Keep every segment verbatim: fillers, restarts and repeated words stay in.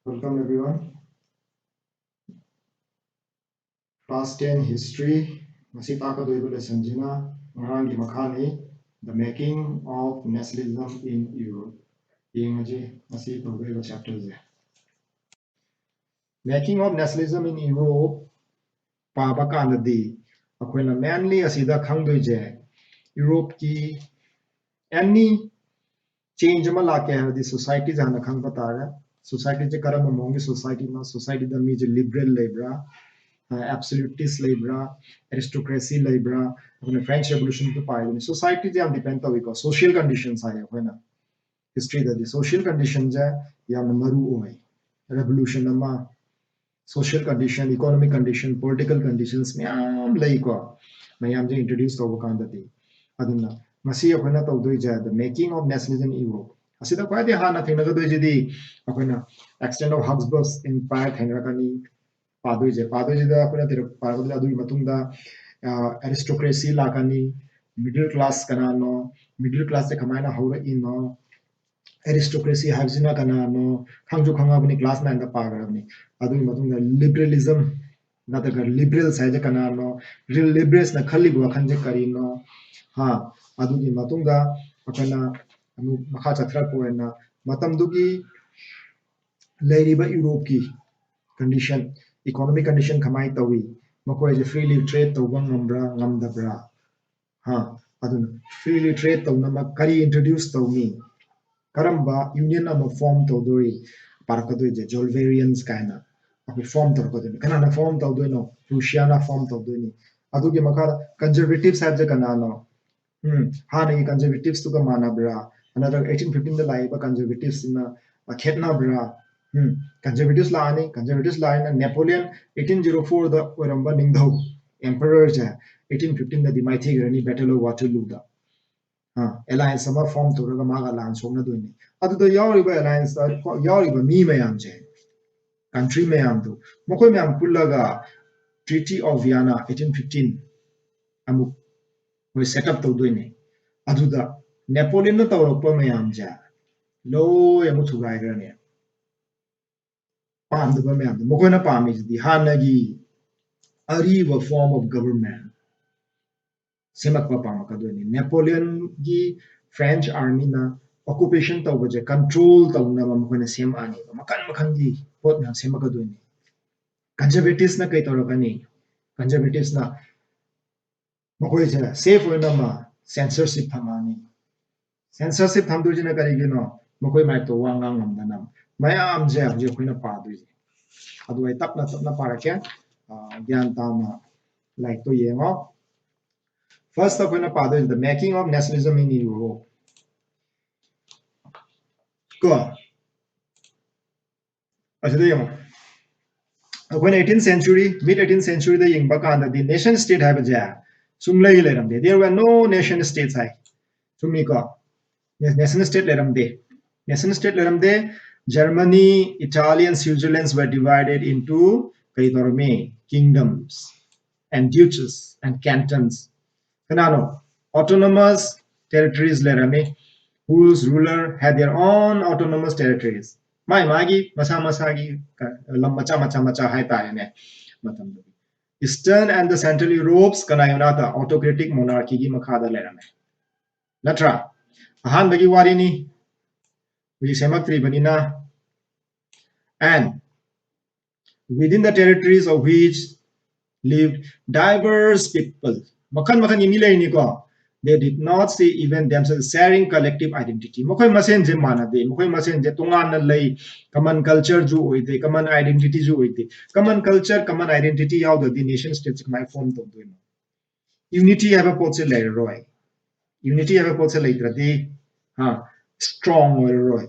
Welcome everyone. Class ten History, ꯉꯁꯤ ꯇꯥꯛꯀꯗꯣꯏꯕ ꯂꯦꯁꯟꯁꯤꯅ ꯉꯔꯥꯡꯒꯤ ꯃꯈꯥꯅꯤ, The Making of Nationalism in Europe. ꯌꯦꯡꯉꯁꯤ ꯉꯁꯤ ꯇꯧꯗꯣꯏꯕ ꯆꯦꯞꯇꯔꯁꯦ꯫ Making of Nationalism in Europe ꯄꯥꯕ ꯀꯥꯟꯗꯗꯤ ꯑꯩꯈꯣꯏꯅ ꯃꯦꯟꯂꯤ ꯑꯁꯤꯗ ꯈꯪꯗꯣꯏꯁꯦ, ꯌꯨꯔꯣꯞꯀꯤ ꯑꯦꯅꯤ ꯆꯦꯟꯖ ꯑꯃ ꯂꯥꯛꯀꯦ ꯍꯥꯏꯔꯗꯤ ꯁꯣꯁꯥꯏꯇꯤꯁꯦ ꯍꯥꯟꯅ ꯈꯪꯕ ꯇꯥꯔꯦ꯫ ꯁꯣꯁꯥꯏꯇꯤꯁꯦ ꯀꯔꯝꯕ ꯃꯑꯣꯡꯒꯤ ꯁꯣꯁꯥꯏꯇꯤꯅꯣ? ꯁꯣꯁꯥꯏꯇꯤꯗ ꯃꯤꯁꯦ ꯂꯤꯕꯔꯦꯜ ꯂꯩꯕ꯭ꯔꯥ, ꯑꯦꯕꯁꯣꯂꯨꯇꯤꯁ ꯂꯩꯕ꯭ꯔꯥ, ꯑꯦꯔꯤꯁꯇꯣꯀ꯭ꯔꯦꯁꯤ ꯂꯩꯕ꯭ꯔꯥ? ꯑꯩꯈꯣꯏꯅ ꯐ꯭ꯔꯦꯟꯁ ꯔꯦꯚꯣꯂꯨꯁꯟꯗ ꯄꯥꯏꯗꯅ ꯁꯣꯁꯥꯏꯇꯤꯁꯦ ꯌꯥꯝ ꯗꯤꯄꯦꯟ ꯇꯧꯏꯀꯣ, ꯁꯣꯁꯤꯌꯦꯜ ꯀꯟꯗꯤꯁꯟꯁ ꯍꯥꯏꯌꯦ ꯑꯩꯈꯣꯏꯅ ꯍꯤꯁꯇ꯭ꯔꯤꯗꯗꯤ꯫ ꯁꯣꯁꯤꯌꯦꯜ ꯀꯟꯗꯤꯁꯟꯁꯦ ꯌꯥꯝꯅ ꯃꯔꯨ ꯑꯣꯏ꯫ ꯔꯦꯚꯣꯂꯨꯁꯟ ꯑꯃ, social condition, economic condition, political conditions ꯃꯌꯥꯝ ꯂꯩꯀꯣ, ꯃꯌꯥꯝꯁꯦ ꯏꯟꯇ꯭ꯔꯣꯗ꯭ꯌꯨꯁ ꯇꯧꯕ ꯀꯥꯟꯗꯗꯤ꯫ ꯑꯗꯨꯅ ꯉꯁꯤ ꯑꯩꯈꯣꯏꯅ ꯇꯧꯗꯣꯏꯁꯦ The Making of Nationalism in Europe꯫ ꯑꯁꯤꯗ ꯈ꯭ꯋꯥꯏꯗꯒꯤ ꯍꯥꯟꯅ ꯊꯦꯡꯅꯒꯗꯣꯏꯁꯤꯗꯤ ꯑꯩꯈꯣꯏꯅ Extent of Habsburg Empire ꯊꯦꯡꯅꯔꯛꯀꯅꯤ꯫ ꯄꯥꯗꯣꯏꯁꯦ, ꯄꯥꯗꯣꯏꯁꯤꯗ ꯑꯩꯈꯣꯏꯅ ꯊꯤꯔꯛ-, ꯄꯥꯔꯛꯄꯗ ꯑꯗꯨꯒꯤ ꯃꯇꯨꯡꯗ ꯑꯦꯔꯤꯁꯇꯣꯀ꯭ꯔꯦꯁꯤ ꯂꯥꯛꯀꯅꯤ, ꯃꯤꯗꯜ ꯀ꯭ꯂꯥꯁ ꯀꯅꯥꯅꯣ, ꯃꯤꯗꯜ ꯀ꯭ꯂꯥꯁꯁꯦ ꯀꯃꯥꯏꯅ ꯍꯧꯔꯛꯏꯅꯣ, ꯑꯦꯔꯤꯁꯇꯣꯀ꯭ꯔꯦꯁꯤ ꯍꯥꯏꯕꯁꯤꯅ ꯀꯅꯥꯅꯣ ꯈꯪꯁꯨ ꯈꯪꯉꯕꯅꯤ, ꯀ꯭ꯂꯥꯁ ꯅꯥꯏꯟꯗ ꯄꯥꯈ꯭ꯔꯕꯅꯤ꯫ ꯑꯗꯨꯒꯤ ꯃꯇꯨꯡꯗ ꯂꯤꯕꯔꯦꯂꯤꯖꯝ ꯅꯠꯇ꯭ꯔꯒ ꯂꯤꯕꯔꯦꯜꯁ ꯍꯥꯏꯁꯦ ꯀꯅꯥꯅꯣ, ꯔꯤꯌꯦꯜ ꯂꯤꯕꯔꯦꯜꯁꯅ ꯈꯜꯂꯤꯕ ꯋꯥꯈꯜꯁꯦ ꯀꯔꯤꯅꯣ? ꯍꯥ, ꯑꯗꯨꯒꯤ ꯃꯇꯨꯡꯗ ꯑꯩꯈꯣꯏꯅ ꯑꯃꯨꯛ ꯃꯈꯥ ꯆꯠꯊꯔꯛꯄ ꯑꯣꯏꯅ ꯃꯇꯝꯗꯨꯒꯤ ꯂꯩꯔꯤꯕ ꯌꯨꯔꯣꯞꯀꯤ ꯀꯟꯗꯤꯁꯟ, ꯏꯀꯣꯅꯣꯃꯤꯛ ꯀꯟꯗꯤꯁꯟ ꯀꯃꯥꯏꯅ ꯇꯧꯏ, ꯃꯈꯣꯏꯁꯦ ꯐ꯭ꯔꯤꯂꯤ ꯇ꯭ꯔꯦꯗ ꯇꯧꯕ ꯉꯝꯕ꯭ꯔꯥ ꯉꯝꯗꯕ꯭ꯔꯥ? ꯍꯥ, ꯑꯗꯨꯅ ꯐ꯭ꯔꯤꯂꯤ ꯇ꯭ꯔꯦꯗ ꯇꯧꯅꯕ ꯀꯔꯤ ꯏꯟꯇ꯭ꯔꯣꯗ꯭ꯌꯨꯁ ꯇꯧꯅꯤ, ꯀꯔꯝꯕ ꯌꯨꯅꯤꯌꯟ ꯑꯃ ꯐꯣꯔꯝ ꯇꯧꯗꯣꯔꯤ, ꯄꯥꯔꯛꯀꯗꯣꯏꯁꯦ ꯖꯣꯜꯕꯦꯔꯤꯌꯟꯁ ꯀꯥꯏꯅ ꯑꯩꯈꯣꯏ ꯐꯣꯔꯝ ꯇꯧꯔꯛꯀꯗꯣꯏꯅꯤ꯫ ꯀꯅꯥꯅ ꯐꯣꯔꯝ ꯇꯧꯗꯣꯏꯅꯣ? ꯄ꯭ꯔꯨꯁꯤꯌꯥꯅ ꯐꯣꯔꯝ ꯇꯧꯗꯣꯏꯅꯤ꯫ ꯑꯗꯨꯒꯤ ꯃꯈꯥꯗ ꯀꯟꯖꯔꯕꯦꯇꯤꯞꯁ ꯍꯥꯏꯕꯁꯦ ꯀꯅꯥꯅꯣ? ꯎꯝ, ꯍꯥꯟꯅꯒꯤ ꯀꯟꯖꯔꯕꯦꯇꯤꯞꯁꯇꯨꯒ ꯃꯥꯟꯅꯕ꯭ꯔꯥ, ꯅꯠꯇ꯭ꯔꯒ ꯑꯩꯠꯇꯤꯟ ꯐꯤꯐꯇꯤꯟꯗ ꯂꯥꯛꯏꯕ ꯀꯟꯖꯔꯕꯦꯇꯤꯞꯁꯁꯤꯅ ꯈꯦꯠꯅꯕ꯭ꯔꯥ? ꯎꯝ, ꯀꯟꯖꯔꯕꯦꯇꯤꯞꯁ ꯂꯥꯛꯑꯅꯤ, ꯀꯟꯖꯔꯕꯦꯇꯤꯞꯁ ꯂꯥꯛꯑꯅꯤꯅ ꯅꯦꯄꯣꯂꯤꯌꯟ ꯑꯩꯠꯇꯤꯟ ꯖꯤꯔꯣ ꯐꯣꯔꯗ ꯑꯣꯏꯔꯝꯕ ꯅꯤꯡꯊꯧ ꯑꯦꯝꯄꯔꯔꯁꯦ ꯑꯩꯠꯇꯤꯟ ꯐꯤꯐꯇꯤꯟꯗꯗꯤ ꯃꯥꯏꯊꯤꯈ꯭ꯔꯅꯤ, ꯕꯦꯇꯜ ꯑꯣꯐ ꯋꯥꯇꯔꯂꯨꯗ꯫ ꯑꯦꯂꯥꯌꯟꯁ ꯑꯃ ꯐꯣꯔꯝ ꯇꯧꯔꯒ ꯃꯥꯒ ꯂꯥꯟ ꯁꯣꯛꯅꯗꯣꯏꯅꯤ꯫ ꯑꯗꯨꯗ ꯌꯥꯎꯔꯤꯕ ꯑꯦꯂꯥꯌꯟꯁꯇ ꯌꯥꯎꯔꯤꯕ ꯃꯤ ꯃꯌꯥꯝꯁꯦ, ꯀꯟꯇ꯭ꯔꯤ ꯃꯌꯥꯝꯗꯨ, ꯃꯈꯣꯏ ꯃꯌꯥꯝ ꯄꯨꯜꯂꯒ Treaty of Vienna eighteen fifteen ꯑꯃꯨꯛ ꯃꯣꯏ ꯁꯦꯠ ꯑꯞ ꯇꯧꯗꯣꯏꯅꯦ꯫ ꯑꯗꯨꯗ ꯅꯦꯄꯣꯂꯤꯌꯟꯅ ꯇꯧꯔꯛꯄ ꯃꯌꯥꯝꯁꯦ ꯂꯣꯏ ꯑꯃꯨꯛ ꯊꯨꯒꯥꯏꯈ꯭ꯔꯅꯤ꯫ ꯄꯥꯝꯗꯕ ꯃꯌꯥꯝꯗꯣ꯫ ꯃꯈꯣꯏꯅ ꯄꯥꯝꯃꯤꯁꯤꯗꯤ ꯍꯥꯟꯅꯒꯤ ꯑꯔꯤꯕ form of government ꯁꯦꯝꯃꯛꯄ ꯄꯥꯝꯃꯛꯀꯗꯣꯏꯅꯤ꯫ ꯅꯦꯄꯣꯂꯤꯌꯟꯒꯤ French armyꯅ occupation ꯇꯧꯕꯁꯦ control ꯇꯧꯅꯕ ꯃꯈꯣꯏꯅ ꯁꯦꯝꯃꯛꯑꯅꯦꯕ꯫ ꯃꯈꯜ ꯃꯈꯜꯒꯤ ꯄꯣꯠ ꯃꯌꯥꯝ ꯁꯦꯝꯃꯛꯀꯗꯣꯏꯅꯤ꯫ Conservativeꯅ ꯀꯩ ꯇꯧꯔꯛꯀꯅꯤ? Conservativesꯅ ꯃꯈꯣꯏꯁꯦ safe ꯑꯣꯏꯅꯕ censorship ꯊꯝꯃꯛꯑꯅꯤ꯫ Censorship ꯊꯝꯗꯣꯏꯁꯤꯅ ꯀꯔꯤꯒꯤꯅꯣ? ꯃꯈꯣꯏ ꯃꯥꯏꯛꯇꯣ ꯋꯥ ꯉꯥꯡ ꯉꯝꯗꯅꯕ꯫ ꯃꯌꯥꯝꯁꯦ ꯍꯧꯖꯤꯛ ꯑꯩꯈꯣꯏꯅ ꯄꯥꯗꯣꯏꯁꯦ꯫ ꯑꯗꯨ ꯑꯩ ꯇꯞꯅ ꯇꯞꯅ ꯄꯥꯔꯛꯀꯦ꯫ ꯑ, ꯒ꯭ꯌꯥꯟ ꯇꯥꯅ ꯂꯥꯏꯔꯤꯛꯇꯣ ꯌꯦꯡꯉꯣ꯫ First ꯑꯩꯈꯣꯏꯅ ꯄꯥꯗꯣꯏꯁꯦ The Making of Nationalism in Europe꯫ ꯀꯣ? ꯑꯁꯤꯗ ꯌꯦꯡꯉꯣ꯫ ꯑꯩꯈꯣꯏꯅ eighteenth century, mid eighteenth centuryꯗ ꯌꯦꯡꯕ ꯀꯥꯟꯗꯗꯤ nation state ꯍꯥꯏꯕꯁꯦ ꯁꯨꯡꯂꯩ ꯂꯩꯔꯝꯗꯦ꯫ There were no nation states high. ꯆꯨꯝꯃꯤꯀꯣ? Nation state ꯂꯩꯔꯝꯗꯦ꯫ Nation state ꯂꯩꯔꯝꯗꯦ꯫ Germany, Italy and Switzerland were divided into ꯀꯔꯤ ꯇꯧꯔꯝꯃꯤ? Kingdoms and duchies and cantons꯫ ꯀꯅꯥꯅꯣ? Autonomous territories ꯂꯩꯔꯝꯃꯤ, whose ruler had their own autonomous territories꯫ ꯃꯥꯏ ꯃꯥꯒꯤ ꯃꯁꯥ ꯃꯁꯥꯒꯤ ꯀ-, ꯂꯝ ꯃꯆꯥ ꯃꯆꯥ ꯃꯆꯥ ꯍꯥꯏꯇꯥꯔꯦꯅꯦ ꯃꯇꯝꯗꯨꯒꯤ꯫ Eastern and the Central Europe's ꯀꯅꯥꯒꯤ ꯃꯅꯥꯛꯇ? Autocratic monarchyꯒꯤ ꯃꯈꯥꯗ ꯂꯩꯔꯝꯃꯦ꯫ ꯅꯠꯇ꯭ꯔꯥ? ꯑꯍꯥꯟꯕꯒꯤ ꯋꯥꯔꯤꯅꯤ꯫ ꯍꯧꯖꯤꯛ ꯁꯦꯝꯃꯛꯇ꯭ꯔꯤꯕꯅꯤꯅ꯫ And within the territories of which lived diverse people. ꯃꯈꯜ ꯃꯈꯜꯒꯤ ꯃꯤ ꯂꯩꯔꯤꯅꯤꯀꯣ꯫ They did not see even themselves sharing collective identity. ꯃꯈꯣꯏ ꯃꯁꯦꯟꯁꯦ ꯃꯥꯟꯅꯗꯦ꯫ ꯃꯈꯣꯏ ꯃꯁꯦꯟꯁꯦ ꯇꯣꯉꯥꯟꯅ ꯂꯩ꯫ Common cultureꯁꯨ ꯑꯣꯏꯗꯦ, common identityꯁꯨ ꯑꯣꯏꯗꯦ꯫ Common culture, common identity ꯌꯥꯎꯗ꯭ꯔꯗꯤ nation stateꯁꯦ ꯀꯃꯥꯏꯅ form ꯇꯧꯗꯣꯏꯅꯣ? Unity ꯍꯥꯏꯕ ꯄꯣꯠꯁꯦ ꯂꯩꯔꯔꯣꯏ꯫ Unity ꯍꯥꯏꯕ ꯄꯣꯠꯁꯦ ꯂꯩꯇ꯭ꯔꯗꯤ, ꯍꯥ, strong ꯑꯣꯏꯔꯔꯣꯏ꯫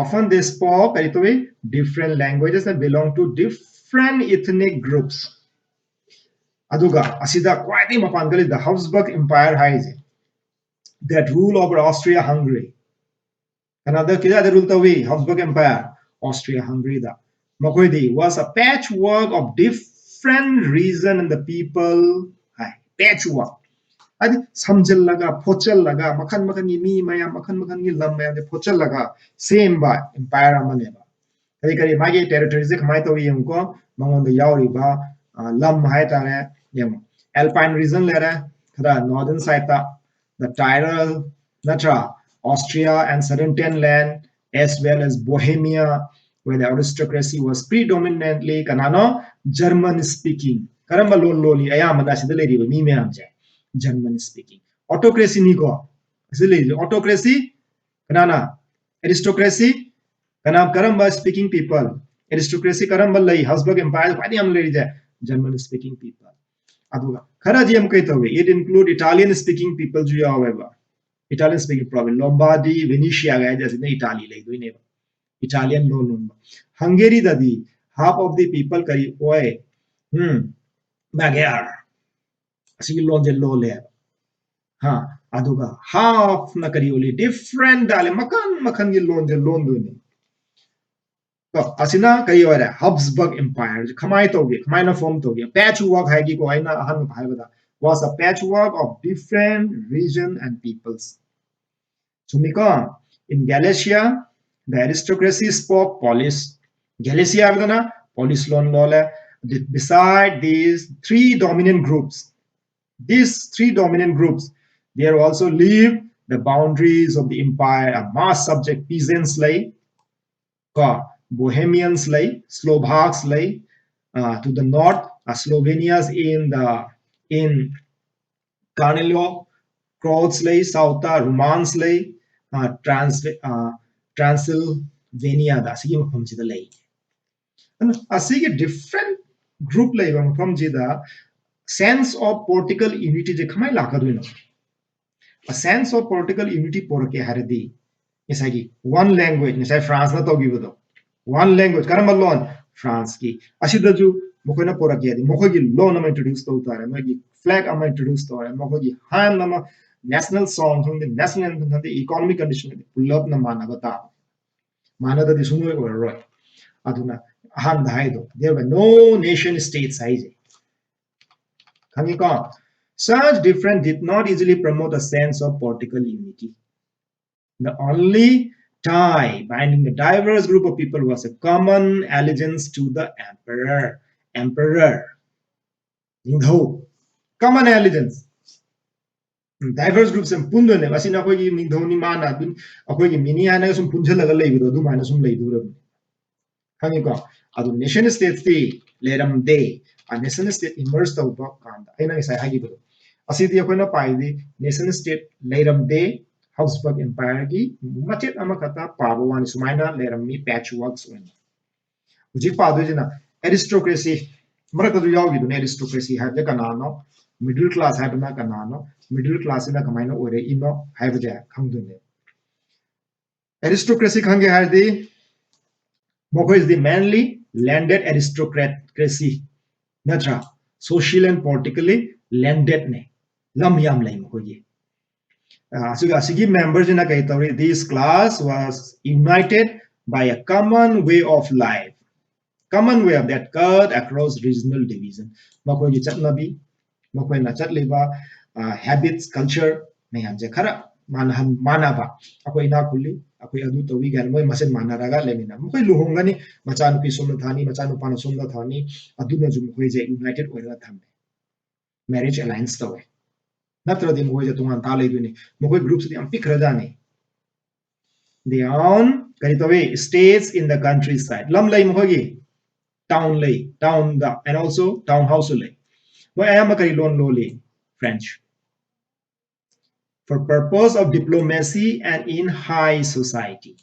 Often they spoke, ꯀꯔꯤ ꯇꯧꯏ? Different languages and belong to different ethnic groups꯫ ꯑꯗꯨꯒ ꯑꯁꯤꯗ ꯈ꯭ꯋꯥꯏꯗꯒꯤ ꯃꯄꯥꯟ ꯀꯜꯂꯤꯗ Habsburg Empire ꯍꯥꯏꯔꯤꯁꯦ, that rule over Austria-Hungary꯫ ꯀꯅꯥꯗ, ꯀꯗꯥꯏꯗ rule ꯇꯧꯏ? Habsburg Empire, Austria-Hungary-ꯗ꯫ ꯃꯈꯣꯏꯗꯤ was a patchwork of different region and the people high. Patchwork ꯍꯥꯏꯗꯤ ꯁꯝꯖꯤꯜꯂꯒ, ꯐꯣꯠꯆꯜꯂꯒ, ꯃꯈꯜ ꯃꯈꯜꯒꯤ ꯃꯤ ꯃꯌꯥꯝ, ꯃꯈꯜ ꯃꯈꯜꯒꯤ ꯂꯝ ꯃꯌꯥꯝꯁꯦ ꯐꯣꯠꯆꯜꯂꯒ ꯁꯦꯝꯕ empire ꯑꯃꯅꯦꯕ꯫ ꯀꯔꯤ ꯀꯔꯤ ꯃꯥꯒꯤ territoryꯁꯦ ꯀꯃꯥꯏꯅ ꯇꯧꯏ ꯌꯦꯡꯉꯨꯀꯣ꯫ ꯃꯉꯣꯟꯗ ꯌꯥꯎꯔꯤꯕ ꯂꯝ ꯍꯥꯏꯇꯥꯔꯦ꯫ ꯌꯦꯡꯉꯣ, Alpine region ꯂꯩꯔꯦ, ꯈꯔ northern sideꯇ the Tyrol ꯅꯠꯇ꯭ꯔꯥ, Austria and Sudetenland, as well as Bohemia, where the aristocracy was predominantly ꯀꯅꯥꯅꯣ? German speaking. ꯀꯔꯝꯕ ꯂꯣꯟ ꯂꯣꯜꯂꯤ? ꯑꯌꯥꯝꯕꯅ ꯑꯁꯤꯗ ꯂꯩꯔꯤꯕ ꯃꯤ ꯃꯌꯥꯝꯁꯦ German speaking. Autocracyꯅꯤꯀꯣ ꯑꯁꯤꯗ ꯂꯩꯔꯤꯁꯦ꯫ Autocracy ꯀꯅꯥꯅ? Aristocracy ꯀꯅꯥ? ꯀꯔꯝꯕ speaking people? Aristocracy ꯀꯔꯝꯕ ꯂꯩ? Habsburg Empire ꯈ꯭ꯋꯥꯏꯗꯒꯤ ꯌꯥꯝ ꯂꯩꯔꯤꯁꯦ German speaking people. ꯑꯗꯨꯒ ꯈꯔꯗꯤ ꯑꯃꯨꯛ ꯀꯩ ꯇꯧꯋꯦ? It include Italian speaking peopleꯁꯨ ꯌꯥꯎꯋꯦꯕ꯫ Italian speaking province, Lombardy, Venetia ꯒꯥꯏꯗꯤ ꯑꯁꯤꯅ Italy ꯂꯩꯗꯣꯏꯅꯦꯕ꯫ Italian ꯂꯣꯟ ꯂꯣꯟꯕ꯫ Hungaryꯗꯗꯤ half of the people ꯀꯔꯤ ꯑꯣꯏ? ꯎꯝ, Magyar꯫ ꯑꯁꯤꯒꯤ ꯂꯣꯟꯁꯦ ꯂꯣꯜꯂꯦꯕ꯫ ꯍꯥ, ꯑꯗꯨꯒ halfꯅ ꯀꯔꯤ ꯑꯣꯜꯂꯤ? Different dialect, ꯃꯈꯜ ꯃꯈꯜꯒꯤ ꯂꯣꯟꯁꯦ ꯂꯣꯟꯗꯣꯏꯅꯦ꯫ ꯀꯣ, ꯑꯁꯤꯅ ꯀꯔꯤ ꯑꯣꯏꯔꯦ? Habsburg Empire ꯀꯃꯥꯏꯅ ꯇꯧꯒꯦ? ꯀꯃꯥꯏꯅ form ꯇꯧꯒꯦ? Patchwork ꯍꯥꯏꯒꯤꯀꯣ, ꯑꯩꯅ ꯑꯍꯥꯟꯕ ꯍꯥꯏꯕꯗ, was a patchwork of different region and peoples꯫ ꯆꯨꯝꯃꯤꯀꯣ? In Galicia, the aristocracy spoke Polish. Galicia ꯍꯥꯏꯕꯗꯅ Polish ꯂꯣꯟ ꯂꯣꯜꯂꯦ꯫ Beside these three dominant groups, these three dominant groups, there also live the boundaries of the empire, a mass subject peasants ꯂꯩ, ꯀꯣ, Bohemians ꯂꯩ, Slovaks ꯂꯩ, uh, to the north, uh, Slovenias in the, in Carnilo, Croats ꯂꯩ, southꯇ Romans ꯂꯩ, uh, Trans, uh, Transylvaniaꯗ, ꯑꯁꯤꯒꯤ ꯃꯐꯝꯁꯤꯗ ꯂꯩ꯫ ꯑꯗꯨꯅ ꯑꯁꯤꯒꯤ different group ꯂꯩꯕ ꯃꯐꯝꯁꯤꯗ sense of political unityꯁꯦ ꯀꯃꯥꯏꯅ ꯂꯥꯛꯀꯗꯣꯏꯅꯣ? A sense of political unity ꯄꯣꯔꯛꯀꯦ ꯍꯥꯏꯔꯗꯤ ꯉꯁꯥꯏꯒꯤ one language, ꯉꯁꯥꯏ Franceꯅ ꯇꯧꯈꯤꯕꯗꯣ, one language, ꯀꯔꯝꯕ ꯂꯣꯟ? Franceꯀꯤ꯫ ꯑꯁꯤꯗꯁꯨ ꯃꯈꯣꯏꯅ ꯄꯣꯔꯛꯀꯦ ꯍꯥꯏꯗꯤ ꯃꯈꯣꯏꯒꯤ ꯂꯣꯟ ꯑꯃ introduce ꯇꯧ ꯇꯥꯔꯦ, ꯃꯣꯏꯒꯤ flag ꯑꯃ introduce ꯇꯧꯔꯦ, ꯃꯈꯣꯏꯒꯤ hymn ꯑꯃ, national song ꯈꯪꯗꯦ, national anthem ꯈꯪꯗꯦ, economic condition ꯈꯪꯗꯦ, ꯄꯨꯂꯞꯅ ꯃꯥꯟꯅꯕ ꯇꯥꯕ꯫ ꯃꯥꯟꯅꯗꯗꯤ ꯁꯨꯡꯑꯣꯏ ꯑꯣꯏꯔꯔꯣꯏ꯫ ꯑꯗꯨꯅ ꯑꯍꯥꯟꯕꯗ ꯍꯥꯏꯗꯣ, there were no nation states ꯍꯥꯏꯁꯦ꯫ ꯈꯪꯉꯤꯀꯣ? Such difference did not easily promote a sense of political unity. The only tie binding a diverse group of people was a common allegiance to the emperor. Emperor. ꯅꯤꯡꯊꯧ. Common allegiance. Diverse groups ꯁꯦ ꯄꯨꯟꯗꯣꯏꯅꯦꯕ꯫ ꯑꯁꯤꯅ ꯑꯩꯈꯣꯏꯒꯤ ꯅꯤꯡꯊꯧꯅꯤ, ꯃꯥꯅ ꯑꯗꯨꯝ ꯑꯩꯈꯣꯏꯒꯤ ꯃꯤꯅꯤ ꯍꯥꯏꯅꯒ ꯁꯨꯝ ꯄꯨꯟꯁꯤꯜꯂꯒ ꯂꯩꯕꯗꯣ ꯑꯗꯨꯃꯥꯏꯅ ꯁꯨꯝ ꯂꯩꯗꯧꯔꯕꯅꯤ꯫ ꯈꯪꯉꯤꯀꯣ? ꯑꯗꯨ nation state ꯇꯤ ꯂꯩꯔꯝꯗꯦ꯫ A nation state emerge ꯇꯧꯕ ꯀꯥꯟꯗ ꯑꯩꯅ ꯉꯁꯥꯏ ꯍꯥꯏꯈꯤꯕꯗꯣ, ꯑꯁꯤꯗꯤ ꯑꯩꯈꯣꯏꯅ ꯄꯥꯏꯗꯤ nation state ꯂꯩꯔꯝꯗꯦ꯫ Habsburg Empire ꯒꯤ ꯃꯆꯦꯠ ꯑꯃꯈꯛꯇ ꯄꯥꯕ ꯋꯥꯅꯤ, ꯁꯨꯃꯥꯏꯅ ꯂꯩꯔꯝꯃꯤ, patchworks ꯑꯣꯏꯅ꯫ ꯍꯧꯖꯤꯛ ꯄꯥꯗꯣꯏꯁꯤꯅ aristocracy, ꯃꯔꯛꯇꯁꯨ ꯌꯥꯎꯈꯤꯕꯅꯦ꯫ Aristocracy ꯍꯥꯏꯕꯁꯦ ꯀꯅꯥꯅꯣ, middle class ꯍꯥꯏꯕꯅ ꯀꯅꯥꯅꯣ, middle class ꯁꯤꯅ ꯀꯃꯥꯏꯅ ꯑꯣꯏꯔꯛꯏꯅꯣ ꯍꯥꯏꯕꯁꯦ ꯈꯪꯗꯣꯏꯅꯦ꯫ Aristocracy ꯈꯪꯒꯦ ꯍꯥꯏꯔꯗꯤ ꯃꯈꯣꯏꯁꯤꯗꯤ mainly landed aristocracy ꯅꯠꯇ꯭ꯔꯥ? Social and politically landed ꯅꯦ, ꯂꯝ ꯌꯥꯝ ꯂꯩ ꯃꯈꯣꯏꯒꯤ꯫ ꯑ, ꯑꯁꯤꯒ, ꯑꯁꯤꯒꯤ member ꯁꯤꯅ ꯀꯩ ꯇꯧꯔꯤ? This class was united by a common way of life, common way of that cut across regional division. ꯃꯈꯣꯏꯒꯤ ꯆꯠꯅꯕꯤ, ꯃꯈꯣꯏꯅ ꯆꯠꯂꯤꯕ habits, culture ꯃꯌꯥꯝꯁꯦ ꯈꯔ ꯃꯥꯟꯅꯍꯟ ꯃꯥꯟꯅꯕ, ꯑꯩꯈꯣꯏ ꯏꯅꯥꯛ ꯈꯨꯜꯂꯤ, ꯑꯩꯈꯣꯏ ꯑꯗꯨ ꯇꯧꯏ ꯀꯥꯏꯅ ꯃꯣꯏ ꯃꯁꯦꯟ ꯃꯥꯟꯅꯔꯒ ꯂꯩꯃꯤꯟꯅ꯫ ꯃꯈꯣꯏ ꯂꯨꯍꯣꯡꯒꯅꯤ, ꯃꯆꯥꯅꯨꯄꯤ ꯁꯣꯝꯗ ꯊꯥꯅꯤ, ꯃꯆꯥꯅꯨꯄꯥꯅ ꯁꯣꯝꯗ ꯊꯥꯅꯤ, ꯑꯗꯨꯅꯁꯨ ꯃꯈꯣꯏꯁꯦ united ꯑꯣꯏꯔꯒ ꯊꯝꯃꯦ, marriage alliance ꯇꯧꯋꯦ꯫ ꯅꯠꯇ꯭ꯔꯗꯤ ꯃꯈꯣꯏꯁꯦ ꯇꯣꯉꯥꯟ ꯇꯥ ꯂꯩꯗꯣꯏꯅꯤ꯫ ꯃꯈꯣꯏ group ꯁꯤꯗꯤ ꯌꯥꯝ ꯄꯤꯛꯈ꯭ꯔꯖꯥꯠꯅꯤ꯫ They own, ꯀꯔꯤ ꯇꯧꯋꯤ? Estates in the countryside. ꯂꯝ ꯂꯩ ꯃꯈꯣꯏꯒꯤ, town ꯂꯩ, town the, and also town house ꯁꯨ ꯂꯩ꯫ ꯃꯣꯏ ꯑꯌꯥꯝꯕ ꯀꯔꯤ ꯂꯣꯟ ꯂꯣꯜꯂꯤ? French. For purpose of diplomacy and in high society.